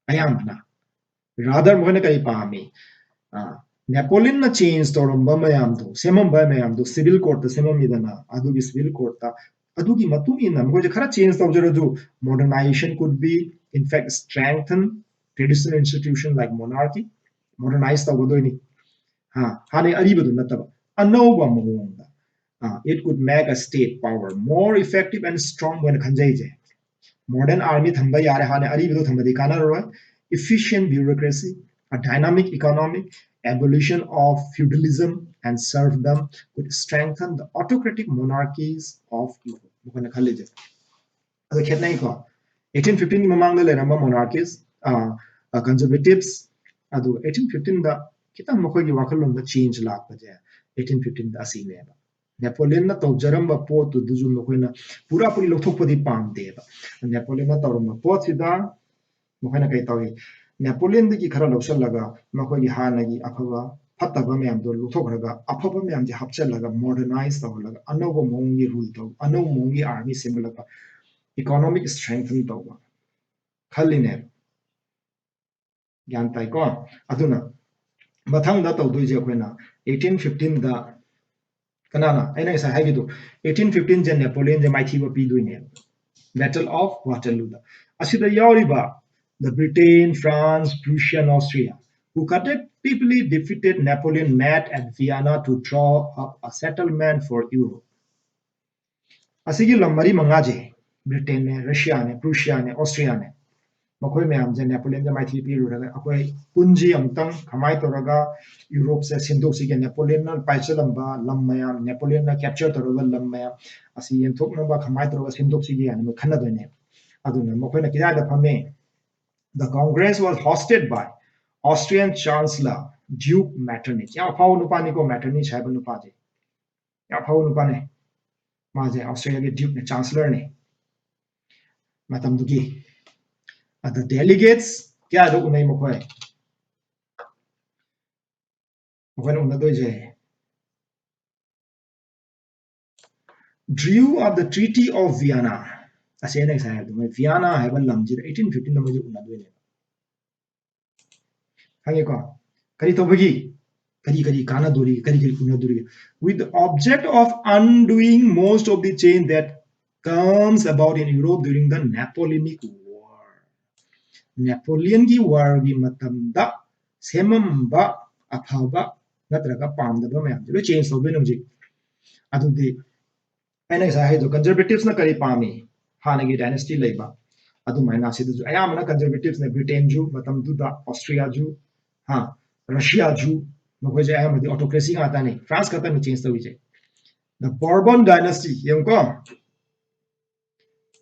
ꯑꯌꯥꯝꯕꯅ꯫ Rather ꯃꯈꯣꯏꯅ ꯀꯔꯤ ꯄꯥꯝꯃꯤ? ꯑ, Napoleonꯅ change ꯇꯧꯔꯝꯕ ꯃꯌꯥꯝꯗꯣ, ꯁꯦꯝꯃꯝꯕ ꯃꯌꯥꯝꯗꯣ civil courtꯇ ꯁꯦꯝꯃꯝꯃꯤꯗꯅ, ꯑꯗꯨꯒꯤ civil courtꯇ, ꯑꯗꯨꯒꯤ ꯃꯇꯨꯡ ꯏꯟꯅ ꯃꯈꯣꯏꯁꯦ ꯈꯔ change ꯇꯧꯖꯔꯁꯨ, modernization could be, in fact, strengthen traditional institution like monarchy, modernize ꯇꯧꯒꯗꯣꯏꯅꯤ꯫ ꯍꯥ, ꯍꯥꯟꯅꯩ ꯑꯔꯤꯕꯗꯨ ꯅꯠꯇꯕ, ꯑꯅꯧꯕ ꯃꯑꯣꯡꯗ꯫ ꯑ, it could make a state power more effective and strong ꯍꯥꯏꯅ ꯈꯟꯖꯩꯁꯦ꯫ Modern army ꯊꯝꯕ ꯌꯥꯔꯦ, ꯍꯥꯟꯅ ꯑꯔꯤꯕꯗꯣ ꯊꯝꯕꯗꯤ ꯀꯥꯟꯅꯔꯔꯣꯏ꯫ Efficient bureaucracy, a dynamic economy, abolition of feudalism and serfdom could strengthen the autocratic monarchies of Europe ꯃꯈꯣꯏꯅ ꯈꯜꯂꯤꯁꯦ꯫ ꯑꯗꯨ ꯈꯦꯠꯅꯩꯀꯣ꯫ Eighteen fifteenꯒꯤ ꯃꯃꯥꯡꯗ ꯂꯩꯔꯝꯕ monarchies, ꯑ, ꯑ, conservatives, ꯑꯗꯨ eighteen fifteenꯗ ꯈꯤꯇꯪ ꯃꯈꯣꯏꯒꯤ ꯋꯥꯈꯜꯂꯣꯟꯗ change ꯂꯥꯛꯄꯁꯦ eighteen fifteenꯗ ꯑꯁꯤꯅꯦꯕ꯫ Napoleonꯅ ꯇꯧꯖꯔꯝꯕ ꯄꯣꯠꯇꯨꯗꯨꯁꯨ ꯃꯈꯣꯏꯅ ꯄꯨꯔꯥ ꯄꯨꯔꯤ ꯂꯧꯊꯣꯛꯄꯗꯤ ꯄꯥꯝꯗꯦꯕ꯫ Napoleonꯅ ꯇꯧꯔꯝꯕ ꯄꯣꯠꯁꯤꯗ ꯃꯈꯣꯏꯅ ꯀꯩ ꯇꯧꯏ? Napoleonꯗꯒꯤ ꯈꯔ ꯂꯧꯁꯤꯜꯂꯒ ꯃꯈꯣꯏꯒꯤ ꯍꯥꯟꯅꯒꯤ ꯑꯐꯕ ꯐꯠꯇꯕ ꯃꯌꯥꯝꯗꯣ ꯂꯧꯊꯣꯛꯈ꯭ꯔꯒ ꯑꯐꯕ ꯃꯌꯥꯝꯁꯦ ꯍꯥꯞꯆꯤꯜꯂꯒ modernize ꯇꯧꯍꯜꯂꯒ ꯑꯅꯧꯕ ꯃꯑꯣꯡꯒꯤ rule ꯇꯧ, ꯑꯅꯧꯕ ꯃꯑꯣꯡꯒꯤ army ꯁꯦꯝꯒꯠꯂꯛꯄ, economic strengthen ꯇꯧꯕ ꯈꯜꯂꯤꯅꯦꯕ꯫ ꯒ꯭ꯌꯥꯟ ꯇꯥꯏꯀꯣ? ꯑꯗꯨꯅ ꯃꯊꯪꯗ ꯇꯧꯗꯣꯏꯁꯦ ꯑꯩꯈꯣꯏꯅ eighteen fifteenꯗ ꯀꯅꯥꯅ? ꯑꯩꯅ ꯉꯁꯥꯏ ꯍꯥꯏꯈꯤꯗꯣ, eighteen fifteenꯁꯦ Napoleonꯁꯦ ꯃꯥꯏꯊꯤꯕ ꯄꯤꯗꯣꯏꯅꯦꯕ, Battle of Waterlooꯗ꯫ ꯑꯁꯤꯗ ꯌꯥꯎꯔꯤꯕ the Britain, France, Prussia and Austria, who collectively defeated Napoleon, met at Vienna to draw up a settlement for Europe. ꯑꯁꯤꯒꯤ ꯂꯝ ꯃꯔꯤ ꯃꯉꯥꯁꯦ, Britainꯅꯦ, Russiaꯅꯦ, Prussiaꯅꯦ, Austriaꯅꯦ, ꯃꯈꯣꯏ ꯃꯌꯥꯝꯁꯦ Napoleonꯗ ꯃꯥꯏꯊꯤ ꯄꯤꯔꯨꯔꯒ ꯑꯩꯈꯣꯏ ꯄꯨꯟꯁꯤ ꯑꯃꯨꯛꯇꯪ ꯀꯃꯥꯏꯅ ꯇꯧꯔꯒ Europeꯁꯦ ꯁꯦꯝꯗꯣꯛꯁꯤꯒꯦ, Napoleonꯅ ꯄꯥꯏꯁꯤꯜꯂꯝꯕ ꯂꯝ ꯃꯌꯥꯝ, Napoleonꯅ capture ꯇꯧꯔꯕ ꯂꯝ ꯃꯌꯥꯝ ꯑꯁꯤ ꯌꯦꯟꯊꯣꯛꯅꯕ ꯀꯃꯥꯏꯅ ꯇꯧꯔꯒ ꯁꯦꯝꯗꯣꯛꯁꯤꯒꯦ ꯍꯥꯏꯅ ꯃꯣꯏ ꯈꯟꯅꯗꯣꯏꯅꯦ꯫ ꯑꯗꯨꯅ ꯃꯈꯣꯏꯅ ꯀꯗꯥꯏꯗ ꯐꯝꯃꯦ? The Congress was hosted by Austrian Chancellor Duke Metternich. ꯌꯥꯝ ꯑꯐꯥꯎꯕ ꯅꯨꯄꯥꯅꯤꯀꯣ, Metternich ꯍꯥꯏꯕ ꯅꯨꯄꯥꯁꯦ꯫ ꯌꯥꯝ ꯑꯐꯥꯎꯕ ꯅꯨꯄꯥꯅꯦ꯫ ꯃꯥꯁꯦ Austriaꯒꯤ Dukeꯅꯦ, Chancellorꯅꯦ ꯃꯇꯝꯗꯨꯒꯤ꯫ ꯑꯗ delegates ꯀꯌꯥꯗ ꯎꯅꯩ ꯃꯈꯣꯏ? ꯑꯩꯈꯣꯏꯅ ꯎꯅꯗꯣꯏꯁꯦ, drew up the Treaty of Vienna. ꯑꯁꯤ ꯑꯩꯅ ꯉꯁꯥꯏ ꯍꯥꯏꯕꯗꯣ, ꯃꯣꯏ ꯚꯤꯌꯥꯅꯥ ꯍꯥꯏꯕ ꯂꯝꯁꯤꯗ eighteen fifteen ꯗ ꯃꯣꯏꯁꯦ ꯎꯅꯗꯣꯏꯅꯦꯕ꯫ ꯈꯪꯉꯦꯀꯣ? ꯀꯔꯤ ꯇꯧꯕꯒꯤ? ꯀꯔꯤ ꯀꯔꯤ ꯀꯥꯟꯅꯗꯣꯔꯤꯒꯦ? ꯀꯔꯤ ꯀꯔꯤ ꯎꯅꯗꯣꯔꯤꯒꯦ? With the object of undoing most of the change that comes about in Europe during the Napoleonic War. Napoleonꯒꯤ warꯒꯤ ꯃꯇꯝꯗ ꯁꯦꯝꯃꯝꯕ ꯑꯐꯕ ꯅꯠꯇ꯭ꯔꯒ ꯄꯥꯝꯗꯕ ꯃꯌꯥꯝꯁꯦ ꯂꯣꯏ change ꯇꯧꯗꯣꯏꯅꯦ ꯍꯧꯖꯤꯛ꯫ ꯑꯗꯨꯗꯤ ꯑꯩꯅ ꯉꯁꯥꯏ ꯍꯥꯏꯗꯣ, conservatives ꯅ ꯀꯔꯤ ꯄꯥꯝꯃꯤ? ꯍꯥꯟꯅꯒꯤ dynasty ꯂꯩꯕ꯫ ꯑꯗꯨꯃꯥꯏꯅ ꯁꯤꯗꯁꯨ ꯑꯌꯥꯝꯕꯅ conservatives ꯅ, Britain ꯁꯨ ꯃꯇꯝꯗꯨꯗ, Austria ꯁꯨ, ꯍꯥ, Russia ꯁꯨ, ꯃꯈꯣꯏꯁꯦ ꯑꯌꯥꯝꯕꯗꯤ autocracy ꯉꯥꯛꯇꯅꯤ꯫ France ꯈꯛꯇꯅꯤ change ꯇꯧꯔꯤꯁꯦ꯫ The Bourbon dynasty, ꯌꯦꯡꯉꯨꯀꯣ꯫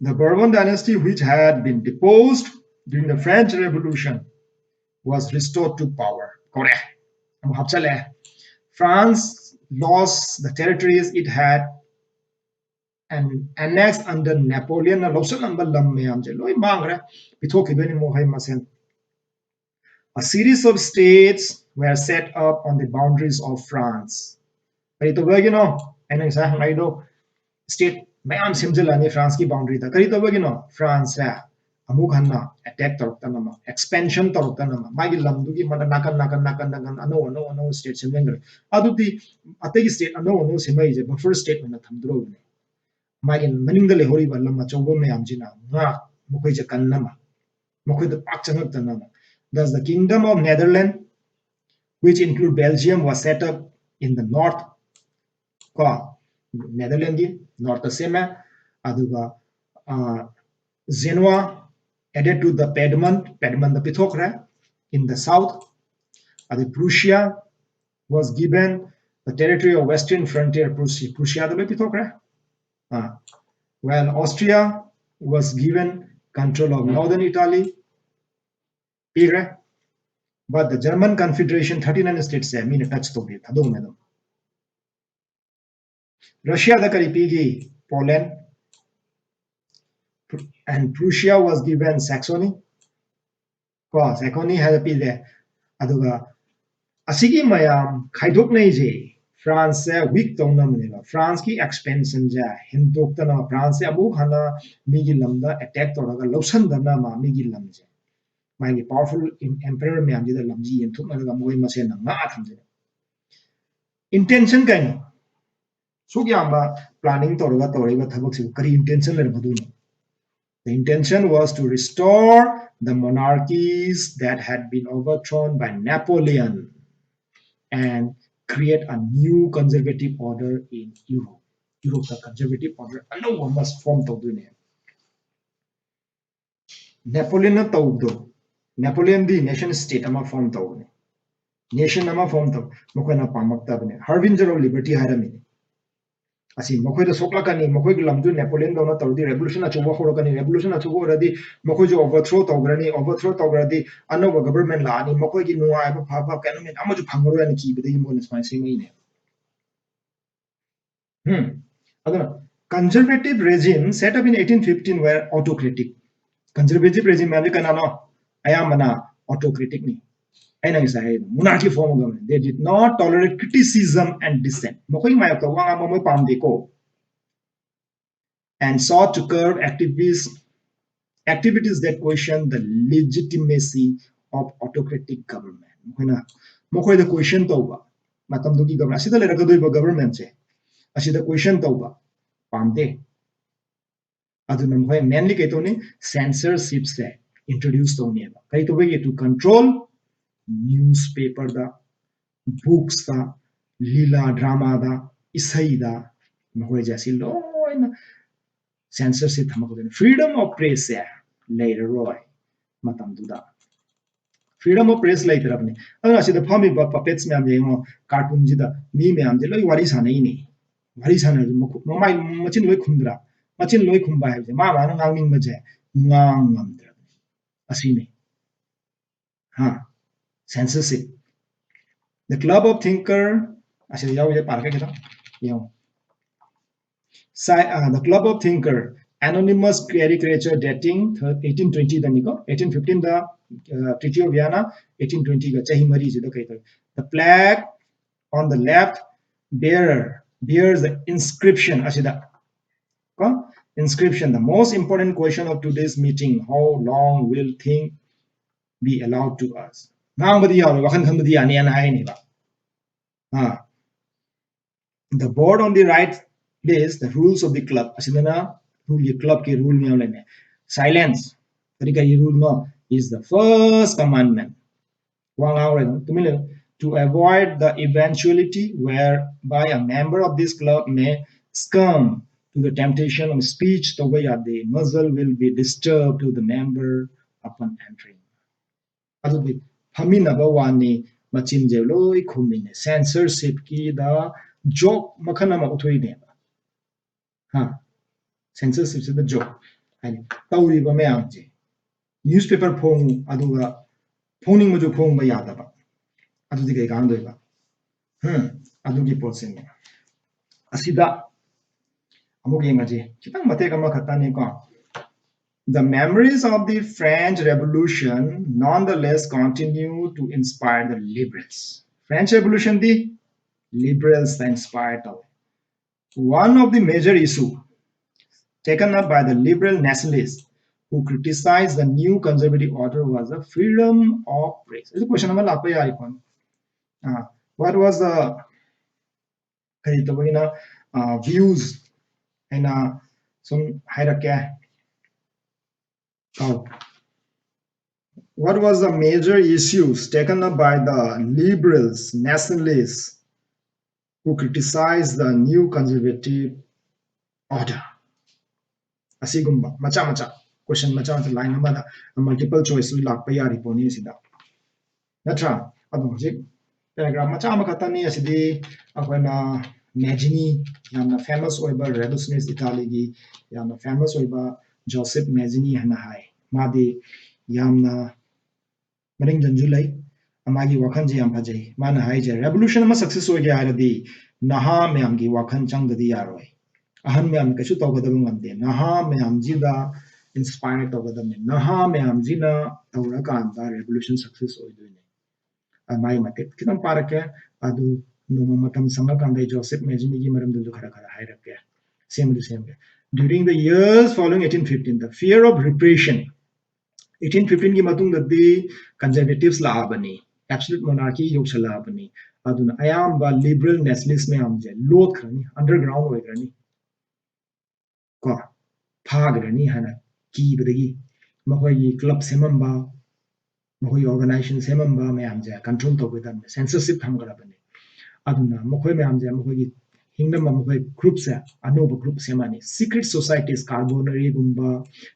The Bourbon dynasty, which had been deposed during the French Revolution, was restored to power. ꯀꯧꯔꯛꯑꯦ꯫ ꯑꯃꯨꯛ ꯍꯥꯞꯆꯜꯂꯛꯑꯦ꯫ France lost the territories it had and annexed under Napoleon ꯅ ꯂꯧꯁꯜꯂꯝꯕ ꯂꯝ ꯃꯌꯥꯝꯁꯦ ꯂꯣꯏ ꯃꯥꯡꯈ꯭ꯔꯦ꯫ ꯄꯤꯊꯣꯛꯈꯤꯗꯣꯏꯅꯤ ꯃꯈꯣꯏ ꯃꯁꯦꯟ꯫ A series of states were set up on the boundaries of France. ꯀꯔꯤ ꯇꯧꯕꯒꯤꯅꯣ? ꯑꯩꯅ ꯉꯁꯥꯏ ꯍꯪꯂꯛꯏꯗꯣ, state ꯃꯌꯥꯝ ꯁꯦꯝꯖꯤꯜꯂꯛꯑꯅꯤ France ꯀꯤ boundary ꯗ꯫ ꯀꯔꯤ ꯇꯧꯕꯒꯤꯅꯣ? France ꯁꯦ ꯑꯃꯨꯛ ꯍꯟꯅ attack ꯇꯧꯔꯛꯇꯅꯕ, expansion ꯇꯧꯔꯛꯇꯅꯕ, ꯃꯥꯒꯤ ꯂꯝꯗꯨꯒꯤ ꯃꯅꯥ-, ꯅꯥꯀꯟ, ꯅꯥꯀꯟ, ꯅꯥꯀꯟ, ꯅꯥꯀꯟ, ꯑꯅꯧ, ꯑꯅꯧ, ꯑꯅꯧ state ꯁꯦꯝꯖꯤꯟꯈ꯭ꯔꯦ꯫ ꯑꯗꯨꯗꯤ ꯑꯇꯩꯒꯤ state ꯑꯅꯧ, ꯑꯅꯧ ꯁꯦꯝꯃꯛꯏꯁꯦ buffer state ꯑꯣꯏꯅ ꯊꯝꯗ꯭ꯔꯣꯕꯅꯦ꯫ ꯃꯥꯒꯤ ꯃꯅꯤꯡꯗ ꯂꯩꯍꯧꯔꯤꯕ ꯂꯝ ꯑꯆꯧꯕ ꯃꯌꯥꯝꯁꯤꯅ ꯉꯥꯛ-, ꯃꯈꯣꯏꯁꯦ ꯀꯟꯅꯕ, ꯃꯈꯣꯏꯗ ꯄꯥꯛ ꯆꯪꯉꯛꯇꯅꯕ꯫ Thus, the Kingdom of Netherlands, which include Belgium, was set up in the north. ꯀꯣ, Netherlands ꯒꯤ north ꯇ ꯁꯦꯝꯃꯦ꯫ ꯑꯗꯨꯒ, ꯑ, Genoa added to the Piedmont, Piedmont the ꯄꯤꯊꯣꯛꯈ꯭ꯔꯦ, in the south. ꯑꯗꯩ Prussia was given the territory of western frontier, Prussia, Prussia ꯗ ꯂꯣꯏ ꯄꯤꯊꯣꯛꯈ꯭ꯔꯦ꯫ ꯑ, while Austria was given control of northern Italy, ꯄꯤꯈ꯭ꯔꯦ꯫ But the German Confederation, thirty-nine states ꯁꯦ ꯃꯤꯅ touch ꯇꯧꯗꯦ, ꯊꯥꯗꯣꯛꯑꯝꯃꯦ ꯑꯗꯨꯝ꯫ Russia ꯗ ꯀꯔꯤ ꯄꯤꯈꯤ? Poland꯫ And Prussia was given Saxony꯫ ꯀꯣ, Saxony ꯍꯥꯏꯅ ꯄꯤꯔꯦ꯫ ꯑꯗꯨꯒ, ꯑꯁꯤꯒꯤ ꯃꯌꯥꯝ ꯈꯥꯏꯗꯣꯛꯅꯩꯁꯦ ꯐ꯭ꯔꯥꯟꯁꯁꯦ ꯋꯤꯛ ꯇꯧꯅꯕꯅꯦꯕ꯫ ꯐ꯭ꯔꯥꯟꯁꯀꯤ ꯑꯦꯛꯁꯄꯦꯟꯁꯟꯁꯦ ꯍꯦꯟꯗꯣꯛꯇꯅꯕ, ꯐ꯭ꯔꯥꯟꯁꯁꯦ ꯑꯃꯨꯛ ꯍꯟꯅ ꯃꯤꯒꯤ ꯂꯝꯗ ꯑꯦꯇꯦꯛ ꯇꯧꯔꯒ ꯂꯧꯁꯟꯗꯅꯕ ꯃꯤꯒꯤ ꯂꯝꯁꯦ, ꯃꯥꯒꯤ ꯄꯥꯋꯔꯐꯨꯜ ꯑꯦꯝꯄꯔꯔ ꯃꯌꯥꯝꯁꯤꯗ ꯂꯝꯁꯤ ꯌꯦꯟꯊꯣꯛꯅꯔꯒ ꯃꯈꯣꯏ ꯃꯁꯦꯟꯅ ꯉꯥꯛꯑ ꯊꯝꯗꯣꯏꯅꯦ꯫ ꯏꯟꯇꯦꯟꯁꯟ ꯀꯩꯅꯣ? ꯁꯨꯛ ꯌꯥꯝꯕ ꯄ꯭ꯂꯥꯅꯤꯡ ꯇꯧꯔꯒ ꯇꯧꯔꯛꯏꯕ ꯊꯕꯛꯁꯤꯕꯨ ꯀꯔꯤ intention ꯂꯩꯔꯝꯒꯗꯣꯏꯅꯣ? The intention was to restore the monarchies that had been overthrown by Napoleon and create a new conservative order in Europe. ꯌꯨꯔꯣꯞꯇ ꯀꯟꯖꯔꯕꯦꯇꯤꯚ ꯑꯣꯔꯗꯔ ꯑꯅꯧꯕ ꯑꯃ ꯐꯣꯔꯝ ꯇꯧꯗꯣꯏꯅꯦ꯫ ꯅꯦꯄꯣꯂꯤꯌꯟꯅ ꯇꯧꯕꯗꯣ, ꯅꯦꯄꯣꯂꯤꯌꯟꯗꯤ ꯅꯦꯁꯟ ꯁ꯭ꯇꯦꯠ ꯑꯃ ꯐꯣꯔꯝ ꯇꯧꯕꯅꯦ, ꯅꯦꯁꯟ ꯑꯃ ꯐꯣꯔꯝ ꯇꯧ, ꯃꯈꯣꯏꯅ ꯄꯥꯝꯃꯛꯇꯕꯅꯦ꯫ ꯍꯥꯔꯕꯤꯟꯖꯔ ꯑꯣꯐ ꯂꯤꯕꯔꯇꯤ ꯍꯥꯏꯔꯝꯃꯤꯅꯦ꯫ ꯑꯁꯤ ꯃꯈꯣꯏꯗ ꯁꯣꯛꯂꯛꯀꯅꯤ, ꯃꯈꯣꯏꯒꯤ ꯂꯝꯗꯨ ꯅꯦꯄꯣꯂꯤꯌꯟꯗꯧꯅ ꯇꯧꯔꯗꯤ ꯔꯦꯚꯣꯂꯨꯁꯟ ꯑꯆꯧꯕ ꯍꯧꯔꯛꯀꯅꯤ, ꯔꯦꯚꯣꯂꯨꯁꯟ ꯑꯆꯧꯕ ꯑꯣꯏꯔꯗꯤ ꯃꯈꯣꯏꯁꯨ ꯑꯣꯚꯔꯊ꯭ꯔꯣ ꯇꯧꯈ꯭ꯔꯅꯤ, ꯑꯣꯚꯔꯊ꯭ꯔꯣ ꯇꯧꯈ꯭ꯔꯗꯤ ꯑꯅꯧꯕ ꯒꯕꯔꯃꯦꯟ ꯂꯥꯛꯑꯅꯤ, ꯃꯈꯣꯏꯒꯤ ꯅꯨꯡꯉꯥꯏꯕ ꯐꯕ ꯀꯩꯅꯣꯃꯦꯟ ꯑꯃꯁꯨ ꯐꯪꯉꯔꯣꯏ ꯍꯥꯏꯅ ꯀꯤꯕꯗꯒꯤ ꯃꯣꯏꯅ ꯁꯨꯃꯥꯏꯅ ꯁꯦꯝꯃꯛꯏꯅꯦ꯫ ꯎꯝ꯫ ꯑꯗꯨꯅ conservative regime set up in eighteen fifteen were autocratic. Conservative regime ꯍꯥꯏꯕꯗꯤ ꯀꯅꯥꯅꯣ? ꯑꯌꯥꯝꯕꯅ autocraticꯅꯤ꯫ ꯑꯩꯅ ꯉꯁꯥꯏ ꯍꯥꯏ, monarchy form of government. They did not tolerate criticism and dissent. ꯃꯈꯣꯏꯒꯤ ꯃꯥꯌꯣꯛꯇ ꯋꯥ ꯉꯥꯡꯕ ꯃꯣꯏ ꯄꯥꯝꯗꯦꯀꯣ꯫ And sought to curb activities, activities that question the legitimacy of autocratic government. ꯃꯈꯣꯏꯅ, ꯃꯈꯣꯏꯗ question ꯇꯧꯕ, ꯃꯇꯝꯗꯨꯒꯤ ꯒꯚꯔ-, ꯑꯁꯤꯗ ꯂꯩꯔꯛꯀꯗꯣꯏꯕ ꯒꯚꯔꯃꯦꯟꯁꯦ, ꯑꯁꯤꯗ question ꯇꯧꯕ ꯄꯥꯝꯗꯦ꯫ ꯑꯗꯨꯅ ꯃꯈꯣꯏ mainly ꯀꯩ ꯇꯧꯅꯤ? Censorshipꯁꯦ introduce ꯇꯧꯅꯦꯕ꯫ ꯀꯔꯤ ꯇꯧꯕꯒꯤ? To control newspaperꯗ, booksꯇ, ꯂꯤꯂꯥ dramaꯗ, ꯏꯁꯩꯗ, ꯃꯈꯣꯏꯁꯦ ꯑꯁꯤ ꯂꯣꯏꯅ censorship ꯊꯝꯃꯛꯀꯗꯣꯏꯅꯤ꯫ Freedom of pressꯁꯦ ꯂꯩꯔꯔꯣꯏ ꯃꯇꯝꯗꯨꯗ꯫ Freedom of press ꯂꯩꯇ꯭ꯔꯕꯅꯤ꯫ ꯑꯗꯨꯅ ꯑꯁꯤꯗ ꯐꯝꯃꯤꯕ puppets ꯃꯌꯥꯝꯁꯦ ꯌꯦꯡꯉꯣ, cartoonꯁꯤꯗ ꯃꯤ ꯃꯌꯥꯝꯁꯦ ꯂꯣꯏ ꯋꯥꯔꯤ ꯁꯥꯟꯅꯩꯅꯦ꯫ ꯋꯥꯔꯤ ꯁꯥꯟꯅꯔꯁꯨ ꯃꯈꯨ-, ꯃꯃꯥꯏ, ꯃꯆꯤꯟ ꯂꯣꯏ ꯈꯨꯝꯗ꯭ꯔꯥ? ꯃꯆꯤꯟ ꯂꯣꯏ ꯈꯨꯝꯕ ꯍꯥꯏꯕꯁꯦ ꯃꯥ ꯃꯥꯅ ꯉꯥꯡꯅꯤꯡꯕꯁꯦ ꯉꯥꯡ ꯉꯝꯗ꯭ꯔꯕꯅꯤ꯫ ꯑꯁꯤꯅꯤ꯫ ꯍꯥ? Censorship. The Club of Thinker, ꯑꯁꯤꯗ ꯌꯥꯎꯔꯤꯁꯦ ꯄꯥꯔꯛꯀꯦ ꯈꯤꯇꯪ ꯌꯦꯡꯉꯣ꯫ Sci-, uh, The Club of Thinker, anonymous caricature dating eighteen twenty ꯗꯅꯤꯀꯣ, eighteen fifteen the, uh, Treaty of Vienna, eighteen twenty ꯒ ꯆꯍꯤ ꯃꯔꯤꯁꯤꯗ ꯀꯩ ꯇꯧꯏ? The plaque on the left bearer bears the inscription ꯑꯁꯤꯗ ꯀꯣ, inscription, "The most important question of today's meeting, how long will thing be allowed to us?" ꯉꯥꯡꯕꯗꯤ ꯌꯥꯔꯣꯏ, ꯋꯥꯈꯜ ꯈꯟꯕꯗꯤ ꯌꯥꯅꯤꯅ ꯍꯥꯏꯅꯦꯕ꯫ ꯑꯥ, "The board on the right list the rules of the club." ꯑꯁꯤꯗꯅ ꯔꯨꯜꯒꯤ, ꯀ꯭ꯂꯕꯀꯤ rule ꯃꯌꯥꯝ ꯂꯩꯅꯦ꯫ "Silence" ꯀꯔꯤ ꯀꯔꯤ ꯔꯨꯜꯅꯣ? "Is the first commandment." ꯋꯥ ꯉꯥꯡꯔꯣꯏ, ꯇꯨꯃꯤꯟ ꯂꯩꯌꯨ꯫ "To avoid the eventuality whereby a member of this club may succumb to the temptation of speech" ꯇꯧꯕ ꯌꯥꯗꯦ꯫ "Muzzle will be disturbed to the member upon entering." ꯑꯗꯨꯗꯤ ꯐꯝꯃꯤꯟꯅꯕ ꯋꯥꯅꯤ, ꯃꯆꯤꯟꯁꯦ ꯂꯣꯏ ꯈꯨꯝꯃꯤꯅꯦ꯫ Censorshipꯀꯤꯗ joke ꯃꯈꯜ ꯑꯃ ꯎꯠꯊꯣꯛꯏꯅꯦꯕ꯫ ꯍꯥ? Censorshipꯁꯤꯗ joke ꯍꯥꯏꯗꯤ ꯇꯧꯔꯤꯕ ꯃꯌꯥꯝꯁꯦ, newspaper ꯐꯣꯡꯉꯨ, ꯑꯗꯨꯒ ꯐꯣꯡꯅꯤꯡꯕꯁꯨ ꯐꯣꯡꯕ ꯌꯥꯗꯕ, ꯑꯗꯨꯗꯤ ꯀꯩ ꯀꯥꯟꯗꯣꯏꯕ? ꯎꯝ, ꯑꯗꯨꯒꯤ ꯄꯣꯠꯁꯤꯅꯦ꯫ ꯑꯁꯤꯗ ꯑꯃꯨꯛ ꯌꯦꯡꯉꯁꯤ, ꯈꯤꯇꯪ ꯃꯇꯦꯛ ꯑꯃꯈꯛꯇꯅꯤꯀꯣ꯫ "The memories of the French Revolution nonetheless continue to inspire the liberals." French Revolutionꯗꯤ liberalsꯇ inspire ꯇꯧꯋꯦ꯫ "One of the major issue taken up by the liberal nationalists who criticized the new conservative order was the freedom of press." ꯑꯗꯨ question ꯑꯃ ꯂꯥꯛꯄ ꯌꯥꯏꯀꯣ꯫ ꯑꯥ, what was the, ꯀꯔꯤ ꯇꯧꯕꯒꯤꯅ, ꯑꯥ, views ꯍꯥꯏꯅ ꯁꯨꯝ ꯍꯥꯏꯔꯛꯀꯦ꯫ ꯑꯧ꯫ "What was the major issues taken up by the liberals, nationalists who criticized the new conservative order?" ꯑꯁꯤꯒꯨꯝꯕ ꯃꯆꯥ ꯃꯆꯥ question ꯃꯆꯥ ꯃꯆꯥ line ꯑꯃꯗ multiple choice ꯂꯥꯛꯄ ꯌꯥꯔꯤ ꯄꯣꯠꯅꯤ ꯑꯁꯤꯗ, ꯅꯠꯇ꯭ꯔꯥ? ꯑꯗꯣ ꯍꯧꯖꯤꯛ paragraph ꯃꯆꯥ ꯑꯃꯈꯛꯇꯅꯤ ꯑꯁꯤꯗꯤ꯫ ꯑꯩꯈꯣꯏꯅ Mazzini, ꯌꯥꯝꯅ famous ꯑꯣꯏꯕ revolutionist Italyꯒꯤ ꯌꯥꯝꯅ famous ꯑꯣꯏꯕ Joseph Mazzini ꯍꯥꯏꯅ ꯍꯥꯏ꯫ ꯃꯥꯗꯤ ꯌꯥꯝꯅ ꯃꯔꯤꯡꯖꯟꯁꯨ ꯂꯩ, ꯃꯥꯒꯤ ꯋꯥꯈꯜꯁꯦ ꯌꯥꯝ ꯐꯖꯩ꯫ ꯃꯥꯅ ꯍꯥꯏꯁꯦ, revolution ꯑꯃ success ꯑꯣꯏꯒꯦ ꯍꯥꯏꯔꯗꯤ ꯅꯍꯥ ꯃꯌꯥꯝꯒꯤ ꯋꯥꯈꯜ ꯆꯪꯗꯗꯤ ꯌꯥꯔꯣꯏ꯫ ꯑꯍꯟ ꯃꯌꯥꯝꯅ ꯀꯩꯁꯨ ꯇꯧꯒꯗꯕ ꯉꯝꯗꯦ꯫ ꯅꯍꯥ ꯃꯌꯥꯝꯁꯤꯗ inspire ꯇꯧꯒꯗꯕꯅꯤ꯫ ꯅꯍꯥ ꯃꯌꯥꯝꯁꯤꯅ ꯇꯧꯔꯀꯥꯟꯗ revolution success ꯑꯣꯏꯗꯣꯏꯅꯦ꯫ ꯃꯥꯒꯤ ꯃꯇꯦꯛ ꯈꯤꯇꯪ ꯄꯥꯔꯛꯀꯦ꯫ ꯑꯗꯨ ꯅꯣꯡꯃ ꯃꯇꯝ ꯁꯪꯉꯀꯥꯟꯗ ꯑꯩ ꯖꯣꯁꯦꯐ ꯃꯦꯖꯤꯅꯤꯒꯤ ꯃꯔꯝꯗꯁꯨ ꯈꯔ ꯈꯔ ꯍꯥꯏꯔꯛꯀꯦ꯫ ꯁꯦꯝꯕꯗꯤ ꯁꯦꯝꯒꯦ꯫ During the years following eighteen fifteen, the fear of repression, eighteen fifteenꯒꯤ ꯃꯇꯨꯡꯗꯗꯤ conservatives ꯂꯥꯛꯑꯕꯅꯤ, absolute monarchy ꯌꯧꯁꯜꯂꯛꯑꯕꯅꯤ꯫ ꯑꯗꯨꯅ ꯑꯌꯥꯝꯕ liberal nationalist ꯃꯌꯥꯝꯁꯦ ꯂꯣꯠꯈ꯭ꯔꯅꯤ, underground ꯑꯣꯏꯈ꯭ꯔꯅꯤ꯫ ꯀꯣ, ꯐꯥꯈ꯭ꯔꯅꯤ ꯍꯥꯏꯅ ꯀꯤꯕꯗꯒꯤ ꯃꯈꯣꯏꯒꯤ club ꯁꯦꯝꯃꯝꯕ, ꯃꯈꯣꯏꯒꯤ organization ꯁꯦꯝꯃꯝꯕ ꯃꯌꯥꯝꯁꯦ control ꯇꯧꯒꯗꯕꯅꯤ, censorship ꯊꯝꯒꯗꯕꯅꯤ꯫ ꯑꯗꯨꯅ ꯃꯈꯣꯏ ꯃꯌꯥꯝꯁꯦ, ꯃꯈꯣꯏꯒꯤ ꯍꯤꯡꯅꯕ ꯃꯈꯣꯏ groupꯁꯦ ꯑꯅꯧꯕ group ꯁꯦꯝꯃꯅꯤ, secret societies, Carbonariꯒꯨꯝꯕ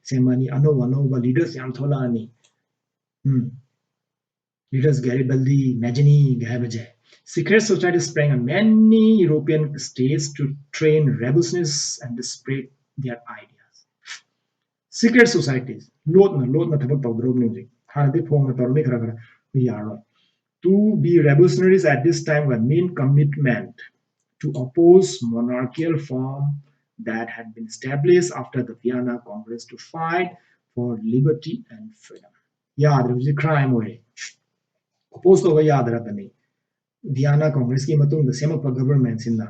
ꯁꯦꯝꯃꯅꯤ, ꯑꯅꯧ ꯑꯅꯧꯕ leaders ꯌꯥꯝ ꯊꯣꯛꯂꯛꯑꯅꯤ꯫ ꯎꯝ꯫ Leaders Garibaldi, Mazzini ꯒ ꯍꯥꯏꯕꯁꯦ꯫ Secret societies sprang in many European states to train revolutionists and spread their ideas. Secret societies, ꯂꯣꯠꯅ ꯂꯣꯠꯅ ꯊꯕꯛ ꯇꯧꯗ꯭ꯔꯣꯕꯅꯤ ꯍꯧꯖꯤꯛ꯫ ꯍꯥꯟꯅꯗꯤ ꯐꯣꯡꯅ ꯇꯧꯔꯝꯃꯤ ꯈꯔ ꯈꯔ, ꯍꯧꯖꯤꯛ ꯌꯥꯔꯔꯣꯏ꯫ To be revolutionaries at this time were mean commitment to oppose monarchical form that had been established after the Vienna Congress to fight for liberty and freedom. ꯌꯥꯗ꯭ꯔꯦ, ꯍꯧꯖꯤꯛ crime ꯑꯣꯏꯔꯦ꯫ Oppose ꯇꯧꯕ ꯌꯥꯗ꯭ꯔꯕꯅꯤ Vienna Congressꯀꯤ ꯃꯇꯨꯡꯗ ꯁꯦꯝꯃꯛꯄ governmentꯁꯤꯅ꯫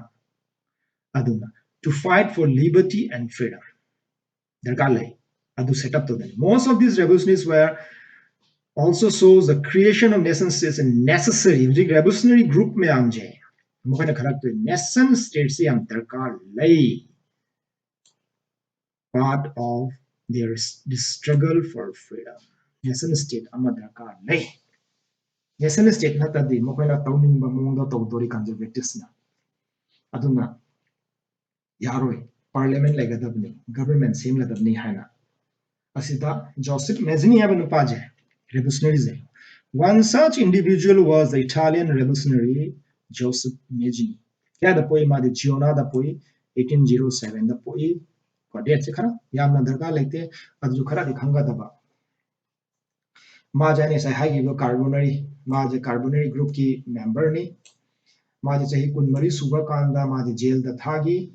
ꯑꯗꯨꯅ to fight for liberty and freedom ꯗꯔꯀꯥꯔ ꯂꯩ, ꯑꯗꯨ set up ꯇꯧꯗꯅꯤ꯫ Most of these revolutionaries were also saw the creation of nation states as necessary. ꯍꯧꯖꯤꯛ revolutionary group ꯃꯌꯥꯝꯁꯦ ꯃꯈꯣꯏꯅ ꯈꯜꯂꯛꯇꯣꯏ nation stateꯁꯤ ꯌꯥꯝ ꯗꯔꯀꯥꯔ ꯂꯩ, part of their s-, this struggle for freedom. Nation state ꯑꯃ ꯗꯔꯀꯥꯔ ꯂꯩ꯫ Nation state ꯅꯠꯇ꯭ꯔꯗꯤ ꯃꯈꯣꯏꯅ ꯇꯧꯅꯤꯡꯕ ꯃꯑꯣꯡꯗ ꯇꯧꯗꯣꯔꯤ conservatives ꯅ꯫ ꯑꯗꯨꯅ ꯌꯥꯔꯣꯏ, parliament ꯂꯩꯒꯗꯕꯅꯤ, government ꯁꯦꯝꯒꯗꯕꯅꯤ ꯍꯥꯏꯅ꯫ ꯑꯁꯤꯗ ꯖꯣꯁꯦꯐ ꯃꯦꯖꯤꯅꯤ ꯍꯥꯏꯕ ꯅꯨꯄꯥꯁꯦ, revolutionaryꯁꯦ, one such individual was the Italian revolutionary Joseph Mazzini. ꯀꯌꯥꯗ ꯄꯣꯛꯏ? ꯃꯥꯗꯤ ꯖꯤꯌꯣꯅꯥꯗ ꯄꯣꯛꯏ, eighteen zero sevenꯗ ꯄꯣꯛꯏ꯫ ꯀꯣ, dateꯁꯦ ꯈꯔ ꯌꯥꯝꯅ ꯗꯔꯀꯥꯔ ꯂꯩꯇꯦ, ꯑꯗꯨꯁꯨ ꯈꯔꯗꯤ ꯈꯪꯒꯗꯕ꯫ ꯃꯥꯁꯦ ꯑꯩꯅ ꯉꯁꯥꯏ ꯍꯥꯏꯈꯤꯕ Carbonari, ꯃꯥꯁꯦ Carbonari groupꯀꯤ memberꯅꯤ꯫ ꯃꯥꯁꯦ ꯆꯍꯤ ꯀꯨꯟꯃꯔꯤ ꯁꯨꯕ ꯀꯥꯟꯗ ꯃꯥꯁꯦ jailꯗ ꯊꯥꯈꯤ꯫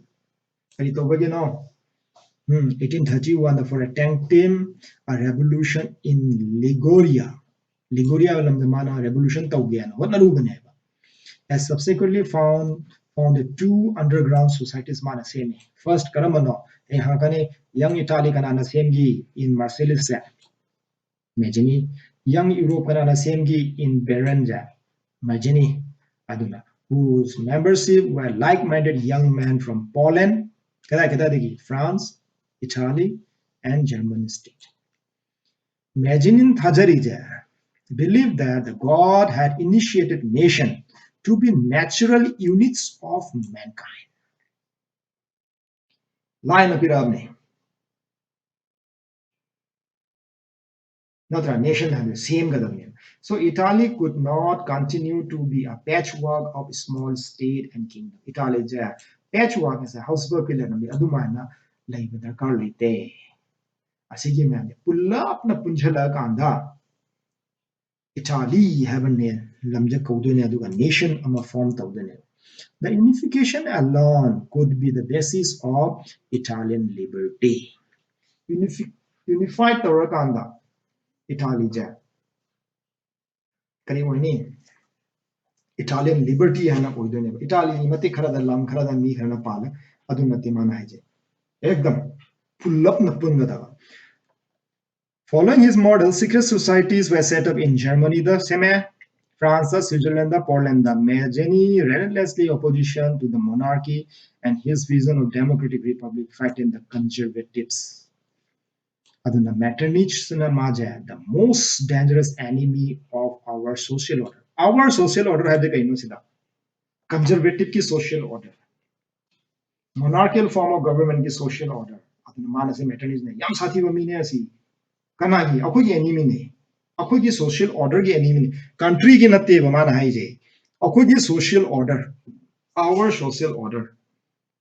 ꯀꯔꯤ ꯇꯧꯕꯒꯤꯅꯣ? ꯎꯝ, eighteen thirty-one, for attempting a revolution in Liguria. Liguria ꯂꯝꯗ ꯃꯥꯅ revolution ꯇꯧꯒꯦꯅ ꯍꯣꯠꯅꯔꯨꯕꯅꯦꯕ꯫ Has subsequently found founded two underground societies ꯃꯥꯅ ꯁꯦꯝꯃꯤ꯫ First ꯀꯔꯝꯕꯅꯣ? ꯑꯩ ꯍꯪꯉꯛꯀꯅꯤ, Young Italy ꯀꯅꯥꯅ ꯁꯦꯝꯈꯤ in Marseilles say? Mazzini꯫ Young Europe ꯀꯅꯥꯅ ꯁꯦꯝꯈꯤ in Berne ꯁꯦ? Mazzini꯫ ꯑꯗꯨꯅ whose membership were like-minded young men from Poland, ꯀꯗꯥꯏ ꯀꯗꯥꯏꯗꯒꯤ? France, Italy and German state꯫ Mazziniꯅ ꯊꯥꯖꯔꯤꯁꯦ, believe that the God had initiated nation to be natural units of mankind. line ꯄꯤꯔꯛꯑꯕꯅꯦ꯫ ꯅꯠꯇ꯭ꯔꯥ? Nation ꯍꯥꯏꯕꯗꯨ ꯁꯦꯝꯒꯗꯕꯅꯦꯕ꯫ So Italy could not continue to be a patchwork of small state and kingdom.ꯏꯇꯥꯂꯤꯁꯦ patchwork ꯍꯥꯏꯁꯦ ꯍꯥꯎꯁꯕꯔꯒꯀꯤ ꯂꯩꯔꯝꯃꯤ ꯑꯗꯨꯃꯥꯏꯅ ꯂꯩꯕ ꯗꯔꯀꯥꯔ ꯂꯩꯇꯦ꯫ ꯑꯁꯤꯒꯤ ꯃꯌꯥꯝꯁꯦ ꯄꯨꯜꯂꯞꯅ ꯄꯨꯟꯁꯤꯜꯂꯛꯑꯀꯥꯟꯗ Italy ꯍꯥꯏꯕ ꯂꯝꯁꯦ ꯀꯧꯗꯣꯏꯅꯦ, ꯑꯗꯨꯒ nation ꯑꯃ form ꯇꯧꯗꯣꯏꯅꯦ꯫ The unification alone could be the basis of Italian liberty. Unifi- unified ꯇꯧꯔꯀꯥꯟꯗ ꯏꯇꯥꯂꯤꯁꯦ ꯀꯔꯤ ꯑꯣꯏꯅꯤ? Italian liberty ꯍꯥꯏꯅ ꯑꯣꯏꯗꯣꯏꯅꯦꯕ꯫ ꯏꯇꯥꯂꯤꯒꯤ ꯃꯇꯤꯛ ꯈꯔꯗ ꯂꯝ ꯈꯔꯗ ꯃꯤ ꯈꯔꯅ ꯄꯥꯜꯂꯦ, ꯑꯗꯨ ꯅꯠꯇꯦ ꯃꯥꯅ ꯍꯥꯏꯁꯦ꯫ ꯑꯦꯛꯗꯝ ꯄꯨꯜꯂꯞꯅ ꯄꯨꯟꯒꯗꯕ꯫ Following his model, secret societies were set up in Germany ꯗ ꯁꯦꯝꯃꯦ, France the, Switzerland the, Poland the. Mazzini relentlessly opposition to the monarchy and his vision of democratic republic frightened the conservatives. ꯑꯗꯨꯅ Metternichꯅ ꯃꯥꯁꯦ the most dangerous enemy of our social order. Our social order ꯍꯥꯏꯕꯗꯤ ꯀꯩꯅꯣ ꯁꯤꯗ? Conservativeꯀꯤ social order, monarchical form of governmentꯀꯤ social order꯫ ꯑꯗꯨꯅ ꯃꯥꯅ ꯁꯤ Metternichꯅ ꯌꯥꯝ ꯁꯥꯊꯤꯕ ꯃꯤꯅꯦ ꯑꯁꯤ꯫ ꯀꯅꯥꯒꯤ? ꯑꯩꯈꯣꯏꯒꯤ enemyꯅꯦ꯫ ꯑꯩꯈꯣꯏꯒꯤ social orderꯒꯤ enemyꯅꯦ꯫ Countryꯒꯤ ꯅꯠꯇꯦꯕ ꯃꯥꯅ ꯍꯥꯏꯁꯦ, ꯑꯩꯈꯣꯏꯒꯤ social order, our social order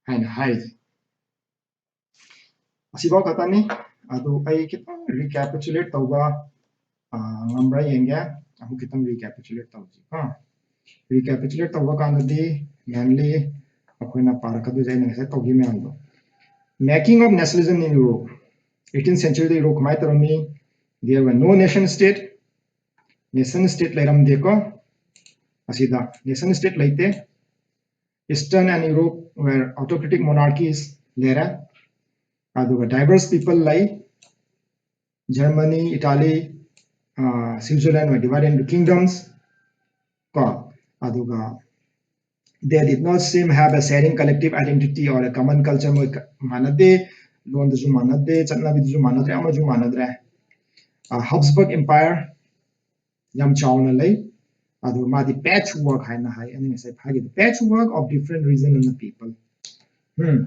ꯍꯥꯏꯅ ꯍꯥꯏꯔꯤꯁꯦ꯫ ꯑꯁꯤꯐꯥꯎ ꯈꯛꯇꯅꯤ꯫ ꯑꯗꯨ ꯑꯩ ꯈꯤꯇꯪ recapitulate ꯇꯧꯕ ꯉꯝꯕ꯭ꯔꯥ ꯌꯦꯡꯒꯦ꯫ ꯑꯃꯨꯛ ꯈꯤꯇꯪ recapitulate ꯇꯧꯁꯤ ꯀꯣ꯫ Recapitulate ꯇꯧꯕ ꯀꯥꯟꯗꯗꯤ mainly ꯑꯩꯈꯣꯏꯅ ꯄꯥꯔꯛꯀꯗꯣꯏꯁꯦ ꯑꯩꯅ ꯉꯁꯥꯏ ꯇꯧꯈꯤꯕ ꯃꯌꯥꯝꯗꯣ꯫ Making of nationalism in Europe꯫ Eighteenth centuryꯗ Europe ꯀꯃꯥꯏꯅ ꯇꯧꯔꯝꯃꯤ? There were no nation state, Nation state ꯂꯩꯔꯝꯗꯦꯀꯣ꯫ ꯑꯁꯤꯗ nation state ꯂꯩꯇꯦ꯫ Eastern and Europe were autocratic monarchies ꯂꯩꯔꯦ꯫ ꯑꯗꯨꯒ diverse people ꯂꯩ꯫ Germany, Italy, uh, Switzerland were divided into kingdoms ꯀꯣ꯫ ꯑꯗꯨꯒ they did not seem have a sharing collective identity or a common culture. ꯃꯣꯏ ꯀ- ꯃꯥꯟꯅꯗꯦ, ꯂꯣꯟꯗꯁꯨ ꯃꯥꯟꯅꯗꯦ, ꯆꯠꯅꯕꯤꯗꯁꯨ ꯃꯥꯟꯅꯗ꯭ꯔꯦ, ꯑꯃꯁꯨ ꯃꯥꯟꯅꯗ꯭ꯔꯦ꯫ Uh, Habsburg Empire ꯌꯥꯝ ꯆꯥꯎꯅ ꯂꯩ꯫ ꯑꯗꯨ ꯃꯥꯗꯤ patchwork ꯍꯥꯏꯅ ꯍꯥꯏ, ꯑꯩꯅ ꯉꯁꯥꯏ ꯍꯥꯏꯈꯤꯕ patchwork of different region and people. ꯎꯝ꯫